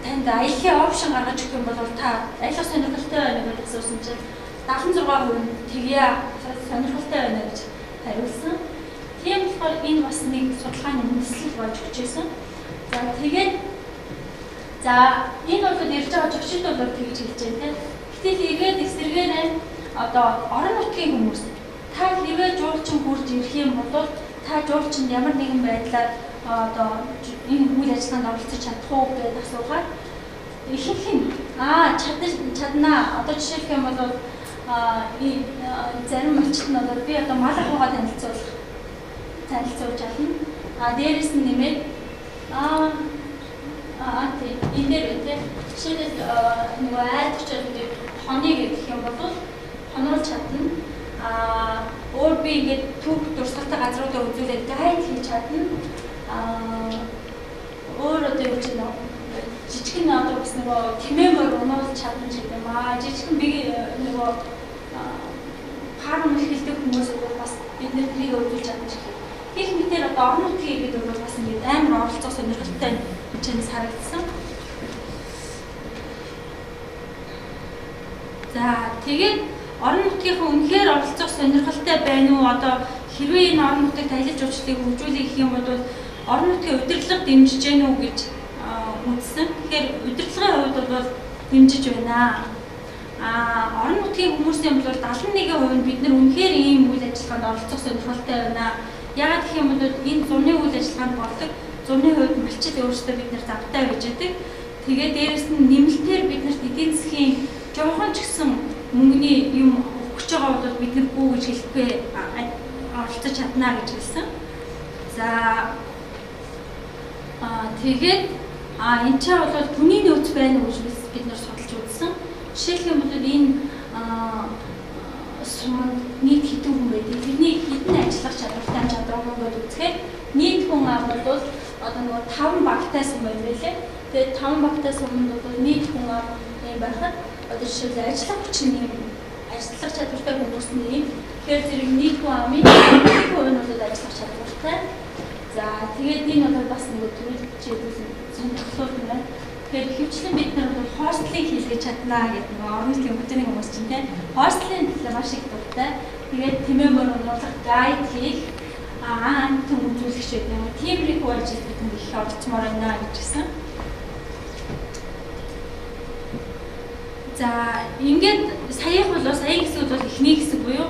танд аяллахын опшн гаргаж өгөх юм бол та аялах сонирхолтой байна гэж асуусан чинь 76% нь тэгье сонирхолтой байна гэж хариулсан. Тийм болохоор энэ бас нэг судалгааны үндэслэл болж өгч байсан. За тэгээд За энэ бол ирж байгаа жогчид бол тэгж хэлж байна тийм. Гэтэл эргээд эсэргээрээ одоо орон нутгийн хүмүүс та хэрвээ жуулчин хурж ирэх юм бол та жуулчинд ямар нэгэн байдлаар одоо энэ үйл ажиллагаанд оролцож чадах уу гэдээ асуухаар ихэнх нь чаднаа. Одоо жишээлх юм бол зарим малчт нь одоо би одоо мал ахуйгаа танилцуулж чадна. Дээрээс нь нэмээд тийм энэ дээр тийм жишээлбэл нөгөө айлд очиод хоныг гэх юм бол хонруулж чадна. Өөр би ингээд түүх дурсгалтай газруудаа үзүүлээд гайд хийж чадна. Өөр одоо юу гэж нэ жижигэн одоо бас нөгөө тэмээмөр унуулж чадна ч гэдэг юм аа. Жижигэн би нөгөө фарм эрхэлдэг хүмүүс бас бид нэр тэрийг үзүүлж чадна ч гэх. Гэх мэтээр одоо орон нутгийн иргэд бол бас ингээд амар оролцох сонирхолтой хэмжээнд харагдсан. За тэгээд орон нутгийнхаа үнэхээр оролцох сонирхолтой байна уу? Одоо хэрвээ энэ орон нутагт аялал жуулчлалыг хөгжүүлэх гэх юм бол орон нутгийн удирдлага дэмжиж гэнэ үү гэж үзсэн. Тэгэхээр удирдлагын хувьд бол дэмжиж байна. Орон нутгийн хүмүүсийн бол 71% нь бид нар үнэхээр ийм үйл ажиллагаанд оролцох сонирхолтой байна. Яагаад гэх юм бол энэ зуны үйл ажиллагаанд болдог зуны хувьд малчид өөрсдөө бид нар завтай байж байдаг. Тэгээд дээрэс нь нэмэлтээр бид нарт эдийн засгийн жоохон ч гэсэн мөнгөний юм өгч байгаа бол бид нар бүү гэж хэлэхгүй оролцож чадна гэж хэлсэн. За тэгээд энэ ч бол хүний нөөц байна уу гэж бид нар судалж үзсэн. Жишээлх юм бол энэ суманд нийт хэдэн хүн байдаг. Тэрний хэдэн ажиллах чадвартай чадваргүй гэдээ үзэхээр нийт хүн бол одоо нөгөө 5 багтай сум байна лээ. Тэгээд 5 багтай суманд бол нийт хүн юм байхад одоо жишээлбэл ажиллах хүч нь юм, ажиллах чадвартай хүмүүс нь юм. Тэгэхээр зэрэг нийт хүн амын 1% нь бол ажиллах чадвартай. За тэгээд энэ бол бас нөгөө төрөл жишээлбэл сонирхлууд юм байна. Тэгэхээр хөвчлэн бид нар бол хостлыг хийлгэж чаднаа гэдэг нөгөө орон нутгийн хүмүүний хүмүүс чинь тийм хостлын төлөө маш их дуртай. Тэгээд тэмээмөр унуулах, гайд хийх, амтан үзүүлэх шиг юм. Тиймэрхүү ажил бидэнд их оролцмоор байна гэж хэлсэн. За ингээд саях бол саяын хэсэг бол эхний хэсэг буюу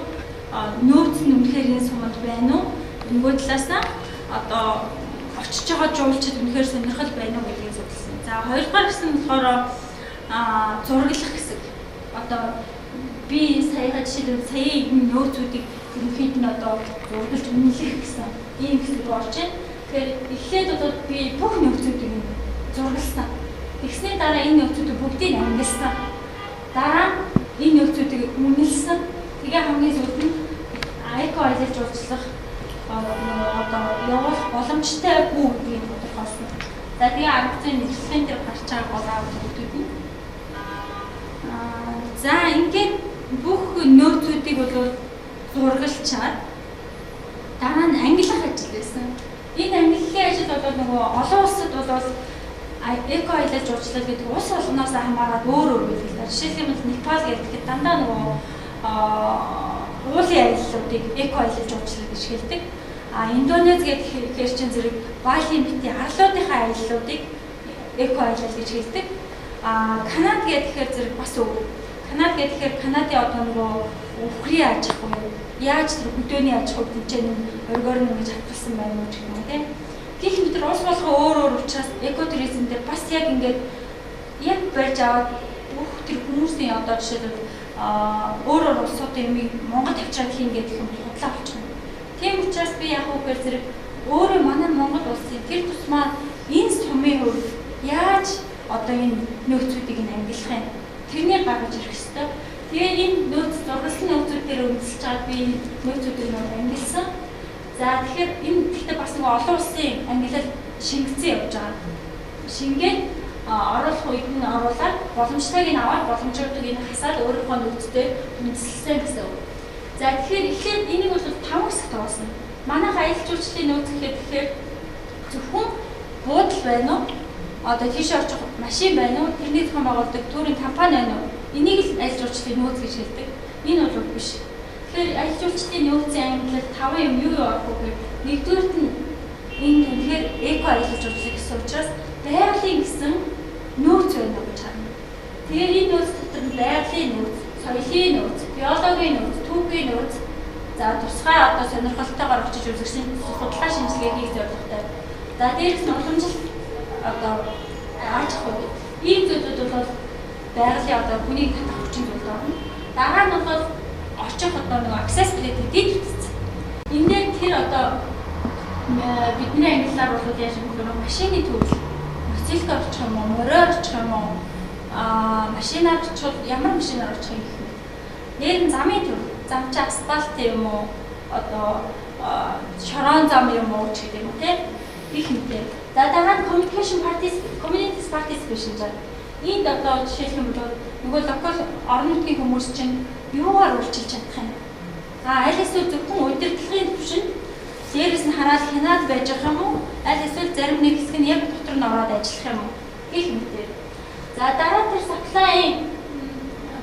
нөөц нь үнэхээр энэ суманд байна уу? Нөгөө талаас нь одоо очиж байгаа жуулчид үнэхээр сонирхол байна уу гэдгийг судалсан. За хоёрдугаар хэсэг нь болохоор зураглах хэсэг. Одоо би саяга жишээлбэл саяын энэ нөөцүүдийг ерөнхийд нь одоо зураглаж үнэлэх гэсэн ийм хэсэг орж байна. Тэгэхээр эхлээд одоо би бүх нөөцүүдийг зурагласан. Тэгсний дараа энэ нөөцүүдийг бүгдийг ангилсан. Дараа нь энэ нөөцүүдийг үнэлсэн. Тэгээ хамгийн сүүлд нь эко аялал жуулчлах одоо явуулах боломжтой бүү гэдгийг тодорхойлсон. За тэгээ арга зүйн нэвтрүүлгийн дээр гарч байгаа гол арга зүйнүүд нь. За ингээд бүх нөөцүүдийг бол зураглчаад дараа нь ангилах ажил байсан. Энэ ангиллын ажил бол нөгөө олон улсад бол эко аялал жуулчлал гэдэг улс болгоноос хамаарат өөр өөр байдаг. Жишээлбэл Непал гэдэг дандаа нөгөө уулын аяллуудыг эко аялал жуулчлал гэж хэлдэг. Индонез гэхээр чинь зэрэг Балийн битийн арлуудынхаа аяллуудыг эко аялал гэж хэлдэг. Канад гэхээр зэрэг бас өөр. Канад гэхээр Канадын одоо нөгөө үхрийн аж ахуй, яаж тэр хөдөөний аж ахуйг тэнцэн оргиор нь ингэж хатгалсан байна уу гэх юм тийм. Гэх мэт улс болгон өөр өөр учраас экотуризм дээр бас яг ингээд яг барьж аваад бүх тэр хүмүүсийн одоо жишээлбэл өөр өөр улсуудын юмыг Монгол тавьчаад хийн гэдэг юм худлаа болчихно. Тийм учраас би яг үгээр зэрэг өөрөө манай Монгол улсын тэр тусмаа энэ сумын хувьд яаж одоо энэ нөөцүүдийг нь ангилах юм? Тэрнийг гаргаж ирэх ёстой. Тэгээ энэ нөөц зурагласан нөөцүүд дээр үндэслэж байгаа би энэ нөөцүүдийг нь ангилсан. За тэгэхээр энэ гэхдээ бас нэг олон улсын ангилал шингэцэн явж байгаа. Шингээд оруулах үед нь оруулаад боломжтойг нь аваад боломжуудыг нь хасаад өөрийнхөө нөөцтэй үндэслэсэн гэсэн үг. За тэгэхээр эхлээд энийг бол 5 хэсэгт хуваасан. Манайх аялал жуулчлалын нөөц гэхэд тэгэхээр зөвхөн буудал байна уу? Одоо тийшээ очих машин байна уу? Тэрний зохион байгуулдаг төрийн компани байна уу? Энийг л аялал жуулчлалын нөөц гэж хэлдэг. Энэ бол биш. Тэгэхээр аялал жуулчлалын нөөцийн ангилал 5 юм юу юу орох вэ гэхээр нэгдүгээрт нь энэ үнэхээр эко аялал жуулчлал гэсэн учраас байгалийн гэсэн нөөц байна уу гэж харна. Тэгэхээр энэ нөөц дотор нь байгалийн нөөц, соёлын нөөц, биологийн нөөц, түүхийн нөөц, за тусгай одоо сонирхолтойгоор очиж үзэх судалгаа шинжилгээ хийх зорилготой. За дээрээс нь уламжлалт одоо аж ахуй гэдэг. Ийм зүйлүүд бол байгалийн одоо хүнийг татах хүчин зүйлд орно. Дараа нь бол очих одоо нэг accessibility дэд бүтц. Энэ дээр тэр одоо бидний ангиллаар бол яаж юм бэ? Машины төрөл, мотоциклээр очих юм уу, мориор очих юм уу, машинаар очих, ямар машинаар очих юм гэх мэт. Дээр нь замын төрөл, зам чи асфальт юм уу, одоо шорон зам юм уу ч гэдэг юм уу, тийм гэх мэт. За дараа нь communication parties, communities participation гэж. Энд одоо жишээлх юм бол нөгөө local орон нутгийн хүмүүс чинь юугаар үйлчилж чадах юм? А аль эсвэл зөвхөн удирдлагын түвшинд дээрээс нь хараад хянаад байж байгаа юм уу? Аль эсвэл зарим нэг хэсэг нь яг дотор нь ороод ажиллах юм уу? Гэх мэтээр. За дараа тэр supply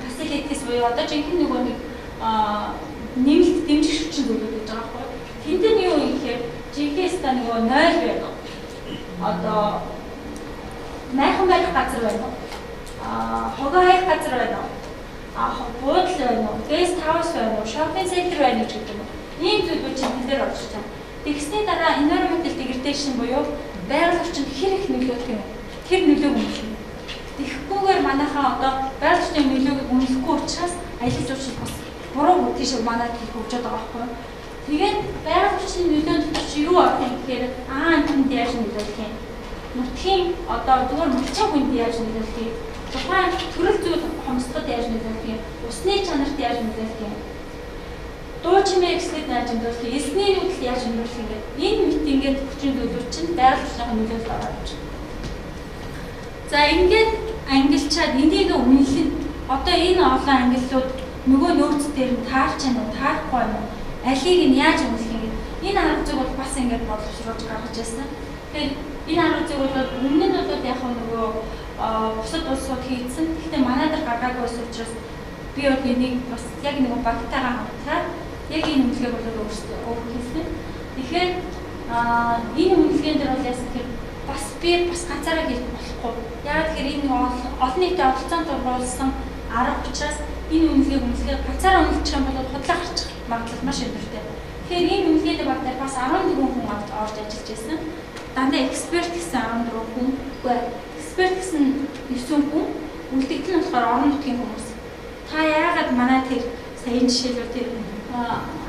facilities буюу одоо жинхэнэ нөгөө нэг нэмэлт дэмжих хүчин зүйлүүд гэж байгаа байхгүй юу? Тэнд нь юу юм гэхээр жинхэнэ ста нөгөө 0 байна уу? Одоо майхан барих газар байна уу? Хогоо хаях газар байна уу? Буудал байна уу? Guest house байна уу? Shopping center байна уу гэдэг юм уу? Ийм зүйлүүд чинь тэн дээр орж ирж байгаа. Тэгсний дараа environmental degradation буюу байгаль орчинд хэр их нөлөөлөх юм? Тэр нөлөөг үнэлнэ. Тэгэхгүйгээр манайхаа одоо байгаль орчны нөлөөг үнэлэхгүй учраас аялал жуулчлал бас буруу тийш манайд их хөгжөөд байгаа байхгүй юу? Тэгээд байгаль орчны нөлөөнд дотор чи юу орох юм гэхээр амьтанд яаж нөлөөлөх юм? Нутгийн одоо зүгээр малчин хүнд яаж нөлөөлөх юм? Тухайн төрөл зүйл хомсдоход яаж нөлөөлөх юм? Усны чанарт яаж нөлөөлөх юм? Дуу чимээ гэсгэд яаж нөлөөлөх юм? Элсний нүүдэлд яаж нөлөөлөх юм гэдэг. Энэ мэт ингээд хүчин зүйлүүд чинь байгаль орчны нөлөөлөлд ороод ирж байна. За ингээд ангилчаад энийг үнэлэн одоо энэ олон ангиллууд нөгөө нөөц дээр нь таарч байна уу, таарахгүй байна уу? Алийг нь яаж үнэлэх юм гэдэг. Энэ арга зүйг бол бас ингээд боловсруулж гаргаж ирсэн. Тэгэхээр энэ арга зүйг бол өмнө нь бол яг нөгөө бусад улсууд хийсэн. Гэхдээ манай дээр гаргаагүй байсан учраас би бол энийг бас яг нөгөө багтайгаа хамтраад яг энэ үнэлгээг бол өөрсдөө хийсэн. Тэгэхээр энэ үнэлгээн дээр бол яасан гэхээр бас би бас ганцаараа хийж болохгүй. Яагаад гэхээр энэ олон нийтийн оролцоонд тулгуурласан арга учраас энэ үнэлгээг ганцаараа үнэлчих юм бол худлаа гарчих магадлал маш өндөртэй. Тэгэхээр энэ үнэлгээний баг дээр бас 14 хүн орж ажиллаж байсан. Дандаа эксперт гэсэн 14 хүн. Үгүй эксперт гэсэн 9 хүн, үлдэгдэл нь болохоор орон нутгийн хүмүүс. Та яагаад манай тэр саяын жишээлбэл тэр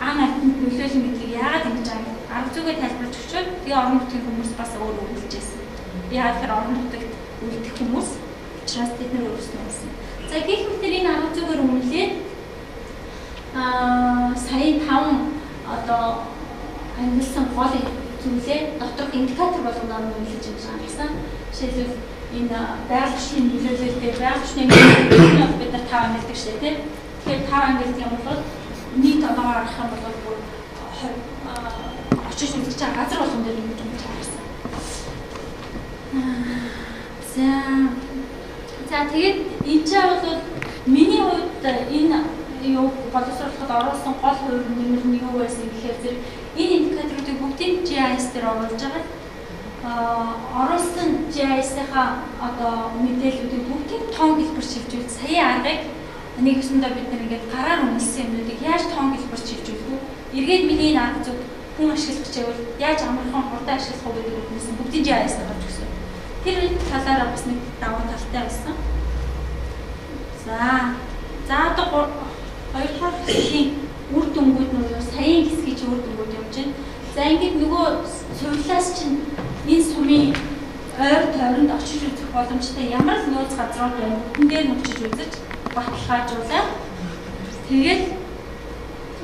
ан амьтанд нөлөөлнө гэдгийг яагаад ингэж байгаа юм? Арга зүгээ тайлбарлаж өгчөөд тэгээ орон нутгийн хүмүүс бас өөр үнэлж байсан. Яагаад тэгэхээр орон нутагт үлдэх хүмүүс учраас тэд нар өөрсдөө үнэлсэн. За гэх мэтэр энэ арга зүгээр үнэлээд саяын 5 одоо ангилсан гол зүйлээ доторх индикатор болгоноор нь үнэлж ингэж гаргасан. Жишээлбэл энэ байгаль орчны нөлөөлөл дээр байгаль орчны нөлөөлөл бид нар 5 ангилдаг шээ тийм. Тэгэхээр 5 ангилдаг юм бол нийт оноогоор харах юм бол бүр очиж үзэж байгаа газар болгон дээр ингэж үнэлж гаргасан. За тэгээд энэ ч бол миний хувьд энэ юу боловсруулахад оруулсан гол хувь нэмэр нь юу байсан гэхээр зэрэг энэ индикаторуудыг бүгдийг GIS дээр оруулж байгаа. Оруулсан GIS-ийнхаа одоо мэдээллүүдийг бүгдийг тоон хэлбэр шилжүүлж саяын аргыг нэг ёсондоо бид нар ингээд гараар үнэлсэн юмнуудыг яаж тоон хэлбэр шилжүүлэх вэ? Эргээд миний энэ арга зүйг хүн ашиглах гэж байвал яаж амархан хурдан ашиглах уу гэдэг үднээс бүгдийн GIS-д орж өгсөн. Тэр талаараа бас нэг давуу талтай байсан. За одоо хоёрдугаар хэсгийн үр дүнгууд нь юу саяын хэсгийн чинь үр дүнгууд явж байна. За ингээд нөгөө сувилаас чинь энэ сумын ойр тойронд очиж үзэх боломжтой ямар л нөөц газрууд байна. Бүгдэн дээр нь очиж үзэж баталгаажуулаад тэгээд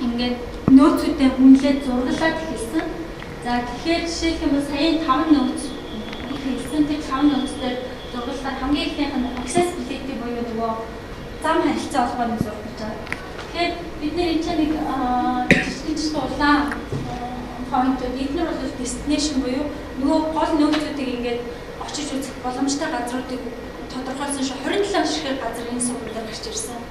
ингээд нөөцүүдээ үнэлээд зураглаад эхэлсэн. За тэгэхээр жишээлх юм бол саяын 5 нөөц хэлсэн. Тэр 5 нөөц дээр зураглахаар хамгийн эхнийх нь accessibility буюу нөгөө зам харилцаа холбооны зураг гэж байгаа. Тэгэхээр бид нэр энэ нэг жижигэн жижигэн улаан point-ууд эднэр бол destination буюу нөгөө гол нөөцүүдийг ингээд очиж үзэх боломжтой газруудыг тодорхойлсон шүү. 27 ширхэг газар энэ сувал дээр гарч ирсэн.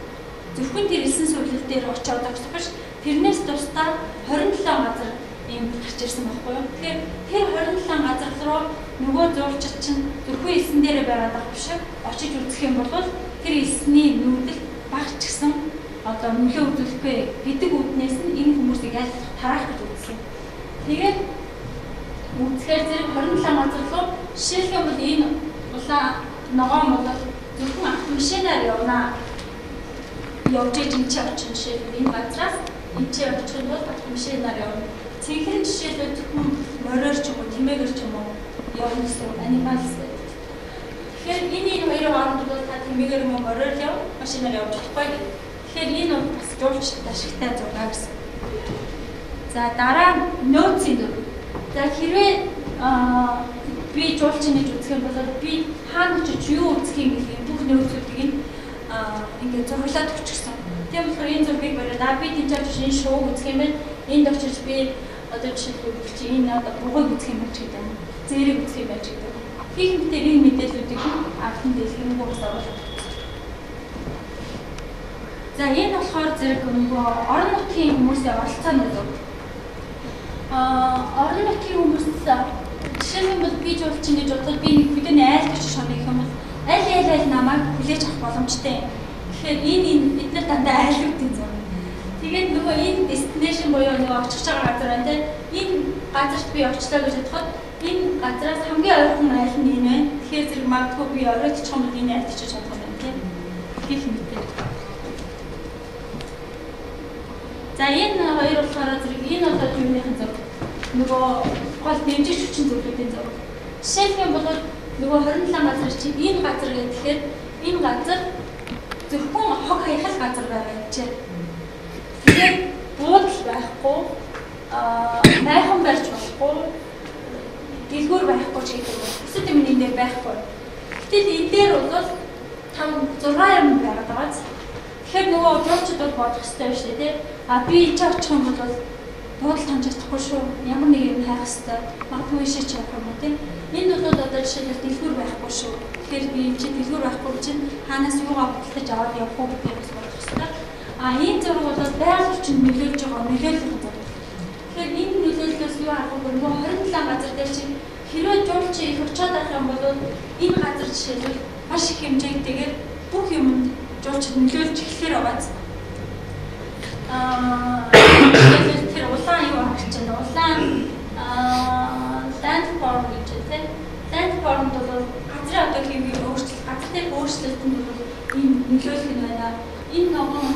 Зөвхөн тэр элсэн сувлал дээр очиод огсох биш. Тэрнээс тусдаа 27 газар ийм гарч ирсэн байхгүй юу. Тэгэхээр тэр 27 газар руу нөгөө жуулчид чинь зөвхөн элсэн дээрээ байгаад байх биш, очиж үзэх юм бол тэр элсний нүүдэл баг ч гэсэн одоо нөлөө үзүүлэхгүй гэдэг үүднээс нь энэ хүмүүсийг яаж тараах гэж үзсэн. Тэгээд үзэхээр зэрэг 27 газар руу жишээлх юм бол энэ улаан ногоон бол зөвхөн автомашинаар явна. Явж иж энэ чи очих жишээлбэл энэ газраас энэ чи очих нь бол автомашинаар явна. Цэнхэр жишээлбэл зөвхөн мориор ч юм уу, тэмээгээр ч юм уу явна гэсэн animals гэдэг. Тэгэхээр энэ хоёрын хооронд бол та тэмээгээр юм уу мориор яв, машинаар явж болохгүй гэдэг. Тэгэхээр энэ бол бас жуулчдад ашигтай зураг гэсэн. За дараа нь нөөцийн дүр. За хэрвээ би жуулчин гэж үзэх юм бол би хаана очиж юу үзэх юм гэдгийг бүх нөөцүүдийг нь ингээд зураглаад өгчихсөн. Тийм болохоор энэ зургийг бариад би тийч очиж энэ шоуг үзэх юм байна. Энд очиж би одоо жишээлбэл чи энэ одоо бугыг үзэх юм байна ч гэдэг юм. Зээрийг үзэх юм байна ч гэдэг. Хийх мэтээр энэ мэдээллүүдийг ард нь дэлгэрэнгүй бас оруулаад өгсөн. За энэ болохоор зэрэг нөгөө орон нутгийн хүмүүсийн оролцоо нөлөө. Орон нутгийн хүмүүс жишээлбэл би жуулчин гэж бодоход би нэг хөдөөний айлд очиж шоно гэх юм бол аль намайг хүлээж авах боломжтой. Тэгэхээр энэ эдгээр дандаа айлуудын зураг. Тэгээд нөгөө энэ destination буюу нөгөө очих байгаа газар байна те. Энэ газарт би очлоо гэж бодоход энэ газраас хамгийн ойрхон айл нь энэ байна. Тэгэхээр зэрэг магадгүй би оройтчих юм бол энэ айлд очиж чадах юм байна те. Гэх мэтээр. За энэ хоёр болохоор зэрэг энэ одоо юуныхан зураг. Нөгөө гол дэмжигч хүчин зүйлүүдийн зураг. Жишээлх юм бол нөгөө 27 газар чинь энэ газар гэхээр энэ газар зөвхөн хог хаяхал газар байгаа юм чи. Тэгээд буудал байхгүй, майхан барьж болохгүй, дэлгүүр байхгүй ч гэдэг юм. Бусад юм энэ дээр байхгүй. Гэтэл энэ дээр бол 5 6 юм байгаад байгаа биз. Тэгэхээр нөгөө жуулчид бол бодох хэрэгтэй байна шүү дээ, тий. А би энэ ч очих юм бол буудал таньж чадахгүй шүү. Ямар нэг юм хайх хэрэгтэй. Магадгүй ишээ ч явах юм уу, тий. Энэ бол одоо жишээлбэл дэлгүүр байхгүй шүү. Тэгэхээр би энэ чинь дэлгүүр байхгүй чинь хаанаас юугаа худалдаж аваад явах уу гэдгийг бас бодох хэрэгтэй. А энэ зураг бол байгаль орчинд нөлөөлж байгаа нөлөөллийн зураг. Тэгэхээр энэ нөлөөллөөс юу харах вэ? Нөгөө 27 газар дээр чинь хэрвээ жуулчин их очиод байх юм бол энэ газар жишээлбэл маш их хэмжээтэйгээр бүх юмд жуулчид нөлөөлж эхлэхээр байгааз. Жишээлбэл тэр улаан юу харж байна? Улаан landform гэж байна тийм. Landform бол газрын одоо хэвийн өөрчлөлт, газар дээр өөрчлөлт нь бол энэ нөлөөлөх нь байна. Энэ ногоон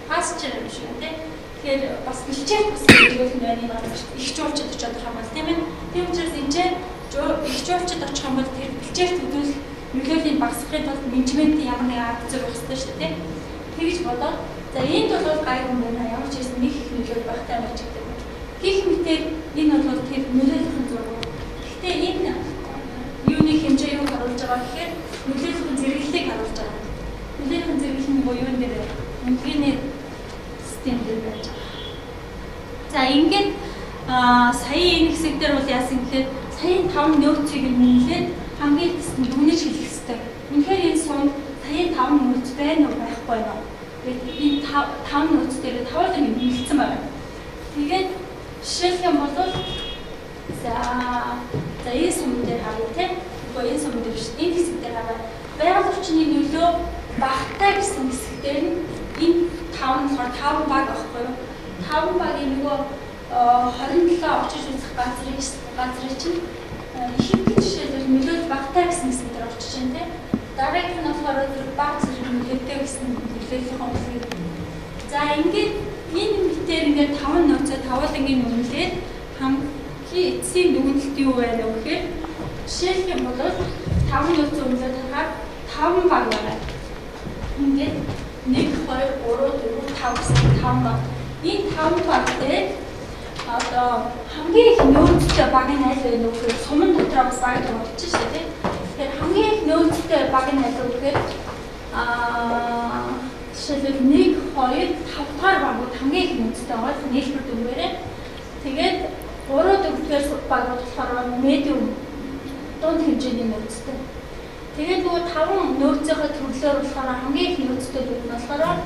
pasture юм шиг тийм. Тэгэхээр бас бэлчээр бас нөлөөлөх нь байна энэ газар. Их жуулчид очиод байгаа юм бол тийм ээ. Тийм учраас энэ их жуулчид очих юм бол тэр бэлчээр төлөөлөх нөлөөллийг багасгахын тулд менежментийн ямар нэгэн арга зүй байх ёстой шүү дээ тийм. Тэгж бодоод за энд бол гайгүй юм байна. Ямар ч байсан нэг их нөлөөл багтай байж гэдэг. Гэх мэтээр энэ бол тэр нөлөөллийн зураг. Гэхдээ энэ юуны хэмжээ юу харуулж байгаа гэхээр нөлөөллийн зэрэглэлийг харуулж байгаа. Нөлөөллийн зэрэглэл нь буюу юун дээр үнэлгээний систем дээр байж байгаа. За ингээд сая энэ хэсэг дээр бол яасан гэхээр саяын 5 нөөцийг нь үнэлээд хамгийн эцэст нь дүгнэж хэлэх ёстой. Үнэхээр энэ сумд саяын 5 нөөц байна уу байхгүй юу? Тэгээд энэ 5 нөөц дээр тавуулан үнэлсэн байна. Тэгээд жишээлх юм бол за энэ сум дээр харъя тийм. Үгүй энэ сум дээр биш. Энэ хэсэг дээр харъя. Байгаль орчны нөлөө багатай гэсэн хэсэг дээр нь энэ 5 нь болохоор 5 баг байхгүй юу? 5 багийн нөгөө 27 очиж үзэх газрыг чинь ихэнх жишээлбэл нөлөөлөл багатай гэсэн хэсэг дээр очиж байна тийм. Дараагийнх нь болохоор баг зэрэг нөлөөтэй гэсэн нөлөөллийн үнэлгээ. За ингээд энэ мэтээр ингээд 5 нөөцөө тавуулангийн үнэлээд хамгийн эцсийн дүгнэлт юу байна вэ гэхээр жишээлх юм бол 5 нөөцөө үнэлээд харахаар 5 баг байна. Ингээд 1 2 3 4 5 гэсэн 5 баг. Энэ 5 баг дээр одоо хамгийн их нөөцтэй баг нь аль вэ гэхээр суман дотроо бас баг болчих шүү дээ. Тэгэхээр хамгийн их нөөцтэй баг нь аль вэ гэхээр жишээлбэл 1 2 5 дугаар багууд хамгийн их нөөцтэй байгаа. Нийлбэр дүнгээрээ. Тэгээд 3 4 дугаар багууд болохоор медиум дунд хэмжээний нөөцтэй. Тэгээд нөгөө 5 нөөцийнхөө төрлөөр болохоор хамгийн их нөөцтэй дүг нь болохоор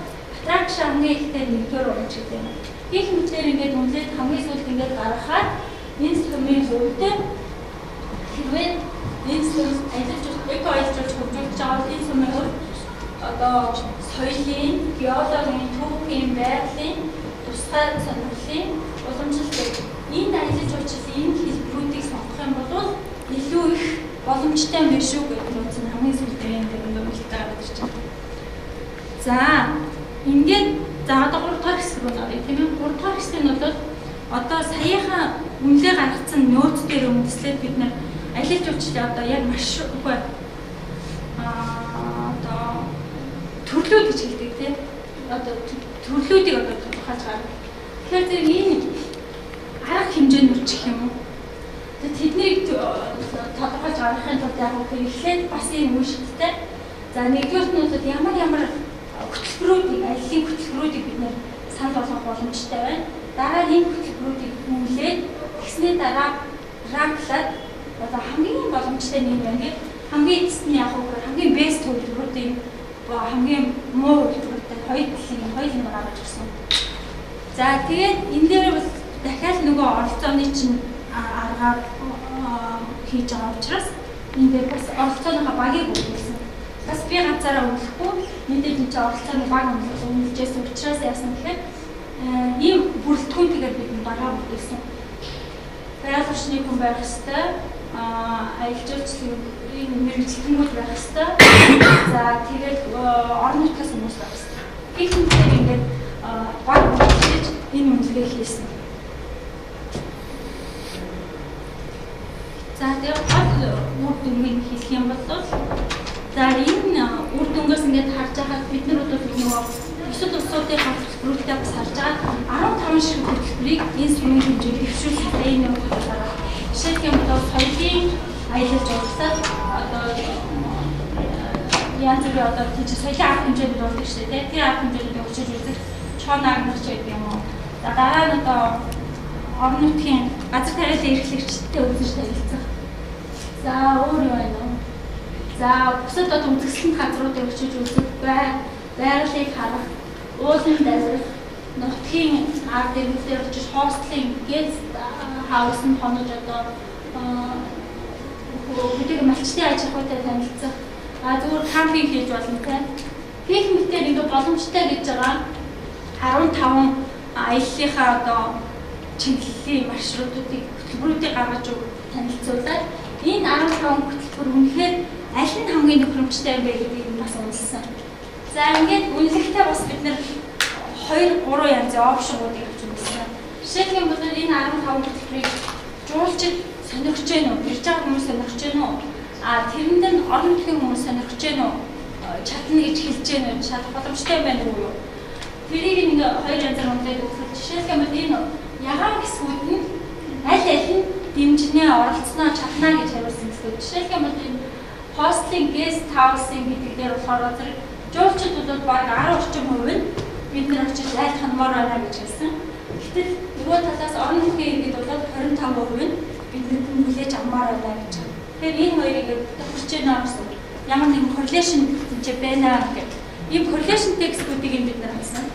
Attraction хамгийн ихтэй нэгдүгээр урамч гэдэг юм. Гэх мэтээр ингээд үнэлээд хамгийн сүүлд ингээд гаргахаар энэ сумын хувьд хэрвээ энэ сум аялал эко аялал жуулч хөгжүүлж байгаа бол энэ сумын хувьд одоо соёлын, геологийн, түүхийн, байгалийн тусгай сонирхлын уламжлалт энэ аялал жуулчлалын энэ хэлбэрүүдийг сонгох юм бол илүү их боломжтой юм биш үү гэдэг нь үсэн хамгийн сүүлд энэ дүгнэлтээ гаргаж ирж байна. За ингээд за одоо 3 дахь хэсэг рүү оръё, тийм ээ. 3 дахь хэсэг нь бол одоо саяхан үнэлгээ гаргацсан нөөц дээр үндэслээд бид нар аялал жуулчлалын одоо яг маш үгүй одоо төрлүүд гэж хэлдэг тийм. Одоо төрлүүдийг одоо тодорхойлж гаргана. Тэгэхээр зэрэг энэ арга хэмжээнүүд ч гэх юм уу. Тэднийг тодорхойлж гаргахын тулд яг үгээр эхлээд бас ийм үе шаттай. За нэгдүгээрт нь бол ямар ямар хөтөлбөрүүдийг, аяллаа хөтөлбөрүүдийг бид нэр санал болгох боломжтой байна. Дараа нь энэ хөтөлбөрүүдийг үнэлээд тэгсний дараа ранглаад одоо хамгийн боломжтой нэг юм байна. Хамгийн эцэст нь яг үгээр хамгийн бест хөтөлбөрүүдийн хамгийн муу хөтөлбөртэй хоёр талын хоёр юм гаргаж ирсэн. За тэгээд энэ дээр бас дахиад нөгөө оролцооны чинь аргаар хийж байгаа учраас энэ дээр бас оролцооныхаа багийг өгүүлсэн. Бас би ганцаараа үнэлэхгүй мэдээж энэ чинь оролцооны баг үнэлжсэн учраас яасан гэхээр ийм бүрэлдэхүүнтэйгээр бид багаа бүтээсэн. Байгаль орчны хүн байх ёстой, аялал жуулчлалын мэргэжилтэнгүүд байх ёстой. За тэгээд орон нутгаас хүмүүс байх ёстой. Гэх мэтээр ингээд баг бүтээж энэ үнэлгээ хийсэн. За тэгээд гол үр дүнгийг хэлэх юм бол за энэ үр дүнгээс ингээд харж байхад бид нар бол нөгөө бусад улсуудын хөтөлбөрүүдтэй бас харж байгаа 15 шиг хөтөлбөрийг энэ сумын хэмжээнд дэвшүүлсэн энэ нөхцөл байгаа. Жишээлх юм бол соёлын аялал жуулчлал одоо янз бүрийн одоо тийч соёлын арга хэмжээнд болдог шүү дээ. Тэр арга хэмжээнд очиж үзэх чон агнарч гэдэг юм уу. За дараа нь одоо орон нутгийн газар тариалан эрхлэгчтэй үзэж танилцах. За өөр юу байна вэ? За бусад одоо үзэсгэлэнт газруудыг очиж үзэх, байгалийг харах, уулын дайрах, нутгийн ард иргэдээр очиж хостлын guest house-нд хонож одоо бүтээг малчдын аж ахуйтай танилцах, зүгээр кампинг хийж болно тийм. Гэх мэтээр ингээд боломжтой гэж байгаа 15 аяллахаа одоо чиглэлийн маршрутуудыг хөтөлбөрүүдийг гаргаж танилцуулаад энэ 15 хөтөлбөр үнэхээр аль нь хамгийн тохиромжтой юм бэ гэдгийг бас үнэлсэн. За ингээд үнэлэхдээ бас бид нэр 2 3 янзын опшнуудыг авч үзсэн. Жишээлх юм бол энэ 15 хөтөлбөрийг жуулчид сонирхож гэнэ үү? Ирж байгаа хүмүүс сонирхож гэнэ үү? Тэрэнд нь орон нутгийн хүмүүс сонирхож гэнэ үү? Чадна гэж хэлж гэнэ үү? Чадах боломжтой байна уу юу? Тэрийг ингээ хоёр янзаар үнэлээд үзэхэд жишээлх юм бол энэ ягаан хэсгүүд нь аль аль нь дэмжинэ, оролцсноо, чаднаа гэж хариулсан хэсгүүд. Жишээлх юм бол энэ хостлын guest house-ын гэдэг дээр болохоор зэрэг жуулчид бол бараг 10 орчим хувь нь бид нар очиж айл ханмаар байна гэж хэлсэн. Гэтэл нөгөө талаас орон нутгийн иргэд бол 25% нь бид нар хүлээж авмаар байна гэж байна. Тэгэхээр энэ хоёрыг ингээд тохирч байна гэсэн ямар нэгэн correlation энэ байна гэх. Ийм correlation текстүүдийг бид нар авсан.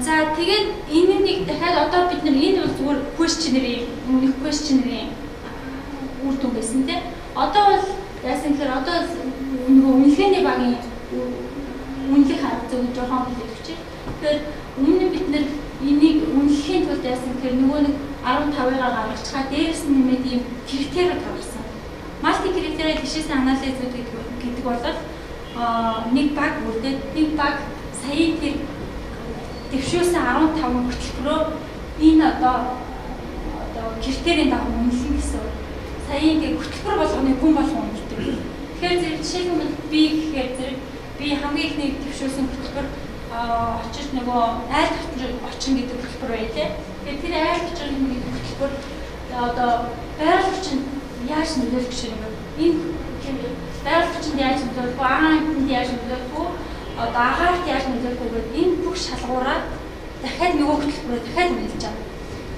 За тэгээд энэ нэг дахиад одоо бид нар энэ бол зүгээр questionnaire-ийн өмнөх questionnaire-ийн үр дүн байсан тийм. Одоо бол яасан гэхээр одоо нөгөө үнэлгээний багийн үнэлэх арга зүйн жоохон хэлж өгч. Тэгэхээр өмнө нь бид нар энийг үнэлэхийн тулд яасан гэхээр нөгөө нэг 15-ыг гаргачихаа дээрээс нь нэмээд ийм критериуд гаргасан. Multi criteria decision analysis гэдэг бол нэг баг бүрдээд нэг баг саяын тэр дэвшүүлсэн 15 хөтөлбөрөөр энэ одоо критерийн дагуу үнэлнэ гэсэн. Саяын тэр хөтөлбөр болгоны хүн болгон үнэлдэг. Тэгэхээр зэрэг жишээлбэл би гэхээр зэрэг би хамгийн ихний дэвшүүлсэн хөтөлбөр очиж нөгөө айл очин гэдэг хөтөлбөр бай тээ. Тэгэхээр тэр айл очин гэдэг хөтөлбөр одоо байгаль орчинд яаж нөлөөлөх гэж юм бэ? Энэ байгаль орчинд яаж нөлөөлөх вэ? Агаан амьтанд яаж нөлөөлөх вэ? Одоо агаарт яаж нөлөөлөх вэ гэдэг энэ бүх шалгуураа дахиад нөгөө хөтөлбөрөөр дахиад үнэлж байгаа.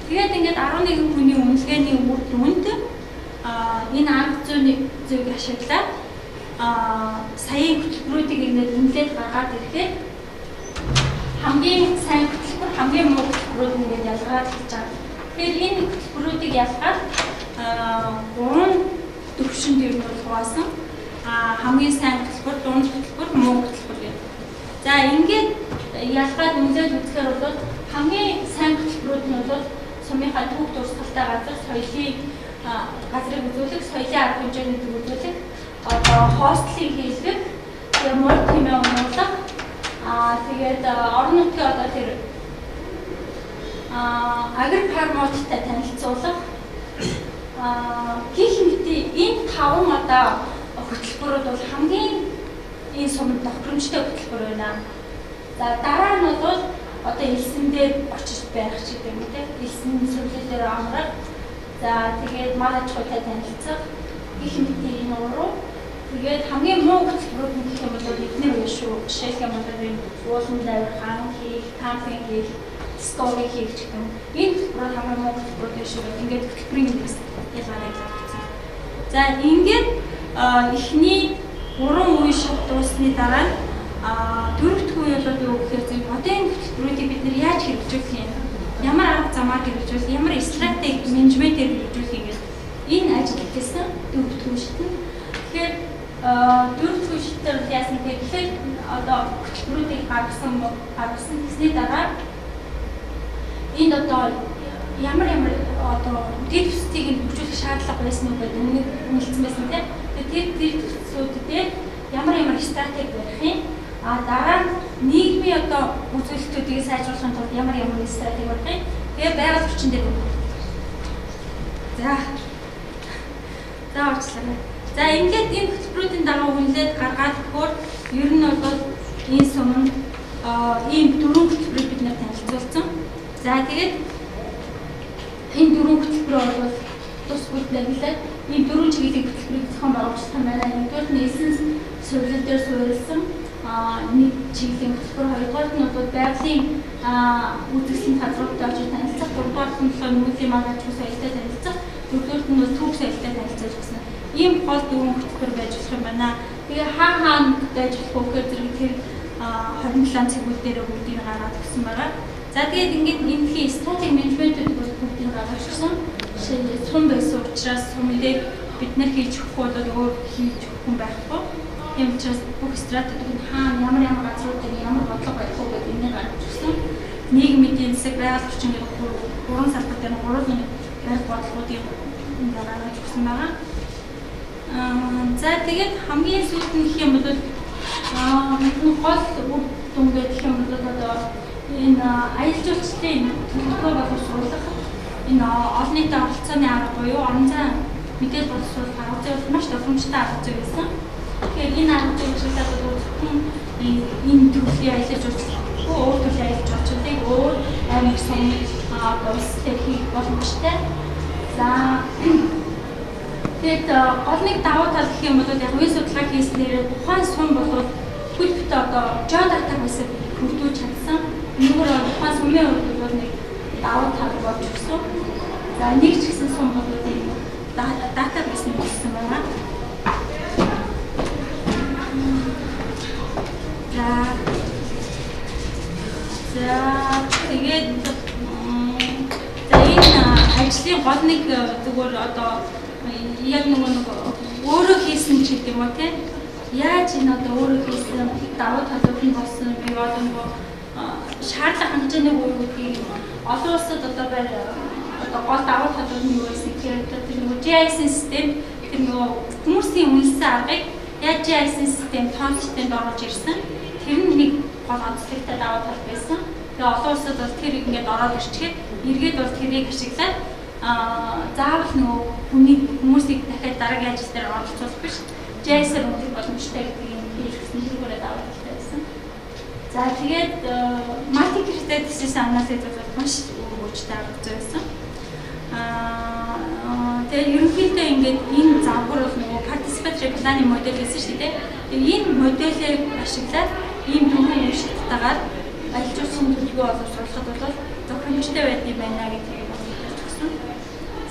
Тэгээд ингээд 11 хүний үнэлгээний үр дүнд энэ арга зүйг ашиглаад саяын хөтөлбөрүүдийг ингээд үнэлээд гаргаад ирэхэд хамгийн сайн хөтөлбөр, хамгийн муу хөтөлбөрүүд ингээд ялгаад хэлж байгаа. Тэгэхээр энэ хөтөлбөрүүдийг ялгаад 3 төвшөнд ер нь бол хуваасан. Хамгийн сайн хөтөлбөр, дунд хөтөлбөр, муу хөтөлбөр гэдэг. За ингээд ялгаад үнэлээд үзэхээр бол хамгийн сайн хөтөлбөрүүд нь бол сумынхаа түүх дурсгалтай газар, соёлын газрыг үзүүлэх, соёлын арга хэмжээнийг үзүүлэх, одоо хостлыг хийлгэх, тэгээ муу тэмээ унуулах, тэгээд орон нутгийн одоо тэр агрофармуудтай танилцуулах, гэх мэт энэ 5 одоо хөтөлбөрүүд бол хамгийн энэ суманд тохиромжтой хөтөлбөр байна. За дараа нь бол одоо элсэн дээр очиж байх ч гэдэг юм те. Элсэн сүлжээ дээр амрах. За тэгээд мал аж ахуйтай танилцах гэх мэт энэ уруу. Тэгээд хамгийн муу хөтөлбөрүүд нь гэх юм бол эднэр үе шүү. Жишээлх юм бол энэ ууланд авир хан хийх, кампинг хийх, стори хийх гэх юм. Энэ хөтөлбөрүүд хамгийн муу хөтөлбөрүүд биш үү? Ингээд хөтөлбөрийн индекс ялгаад явагдсан. За ингээд эхний 3 үе шат дуусны дараа дөрөвдүг үе бол юу гэхээр зөв модын хөтөлбөрүүдийг бид нэр яаж хэрэгжүүлэх юм? Ямар арга замаар хэрэгжүүлэх, ямар стратеги менежментээр хэрэгжүүлэх юм гэж энэ ажил хийсэн дөрөвдүг үе шат нь. Тэгэхээр дөрөвдүг үе шатаар яасан гэхээр тэгэхээр одоо хөтөлбөрүүдийг гаргасан гэсний дараа энд одоо ямар одоо дэд төсцийг нь хөгжүүлэх шаардлага байсан уу гэдэг үнэ үнэлсэн байсан тийм. Тэр төсцүүд дээр ямар стратеги барих юм? Дараа нь нийгмийн одоо үзүүлэлтүүдийг сайжруулахын тулд ямар стратеги барих юм? Тэгээ байгаль орчин дээр. За уучлаарай. За ингээд энэ хөтөлбөрүүдийн дагуу үнэлээд гаргаад өгөхөөр ер нь бол энэ суманд ийм дөрвөн хөтөлбөрийг бид нэр танилцуулсан. За тэгээд энэ дөрвөн хөтөлбөр бол тус бүтлэглээ. Ийм дөрвөн чиглэлийн хөтөлбөрийг зохион байгуулах юм байна. Нэгдүгээр нь эсенс суурил дээр суурилсан нэг чиглэлийн хөтөлбөр, хоёрдугаар нь бол байгалийн үзэсгэлэн газруудтай очиж танилцах, гуравдугаар нь болохоор нүүдлийн мал аж ахуй соёлтой танилцах, дөрөвдүгээр нь бол түүх соёлтой танилцах гэсэн. Ийм гол дөрвөн хөтөлбөр байж болох юм байна. Тэгээ хаа хаана байж болох вэ гэхээр зэрэг тэр 27 цэгүүд дээр бүгдийг гаргаад өгсөн байгаа. За тэгээд ингээд энэхийн стратеги менежментүүд бол бүгдийг гаргаж өгсөн. Сум байсан учраас сум дээр бид нар хийж өгөхгүй бол өөр хийж өгөх хүн байхгүй. Тийм учраас бүх стратеги нь хаана ямар газрууд дээр ямар бодлого байх вэ гэдэг энийг гаргаж өгсөн. Нийгмийн эдийн засаг, байгаль орчин гэх гурван салбар дээр гурван барих бодлогоудыг гаргаж өгсөн байгаа. За тэгээд хамгийн сүүлд нь гэх юм бол гол үр дүн гэх юм бол одоо энэ аялал жуулчлалын төлөвлөгөө боловсруулах, энэ олон нийтийн оролцооны арга буюу орон зайн мэдээлэл боловсруулах арга зүй бол маш тохиромжтой арга зүй байсан. Тэгэхээр энэ арга зүйг ашиглаад бол зөвхөн энэ төрлийн аялал жуулчлалгүй өөр төрлийн аялал жуулчлалыг өөр аймаг сум улс дээр хийх боломжтой. За тэгээд гол нэг давуу тал гэх юм бол яг үе судалгаа хийснээр тухайн сум бол хөл битээ одоо геодата байсан бүрдүүлж чадсан. Энэгээр тухайн сумын хувьд бол нэг давуу тал болж өгсөн. За нэг ч гэсэн сум бол ийм датабейс нь болсон байгаа. За тэгээд за энэ ажлын гол нэг зүгээр одоо яг нэг өөрөө хийсэн ч гэдэг юм уу те. Яаж энэ одоо өөрөө хийсэн давуу талууд нь болсон би одоо нөгөө шаардлага хангажааны үеүүдийг олон улсад одоо одоо гол давуу талууд нь юу байсан гэхээр тэр нөгөө GIS систем тэр нөгөө хүмүүсийн үнэлсэн аргыг яаж GIS систем тоон системд оруулж ирсэн. Тэр нь нэг гол онцлогтой давуу тал байсан. Тэгээ олон улсад бол тэр ингээд ороод ирчгээд эргээд бол тэрийг ашиглаад заавал нөгөө хүмүүсийг дахиад дараагийн ажил дээр оролцуулах биш. GIS-ээр үнэлэх боломжтой гэдгийг хийж өгсөн тэрүүгээр давуу талтай байсан. За тэгээд multi-criteria decision analysis бол маш өгөөжтэй арга зүй байсан. Тэгээд ерөнхийдөө ингээд энэ загвар бол нөгөө participatory planning model гэсэн шүү дээ. Тэгээд энэ моделийг ашиглаад ийм дөрвөн үе шаттайгаар аялал жуулчлалын төлөвлөгөө боловсруулахад бол тохиромжтой байд юм байна гэдгийг бодож өгсөн.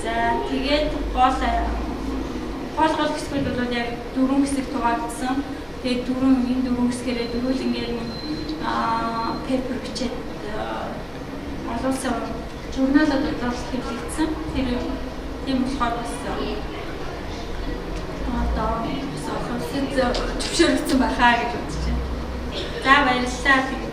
За тэгээд гол Гол гол хэсгүүд бол яг дөрвөн хэсэг хуваагдсан. Тэгээд энэ дөрвөн хэсгээрээ дөрвөлнгээр нь paper бичээд олон улсын журналууд бол хэвлэгдсэн. Тэр тийм болохоор бас одоо бас олон улсад зөвшөөрөгдсөн байхаа гэж бодож байна. За, баярлалаа.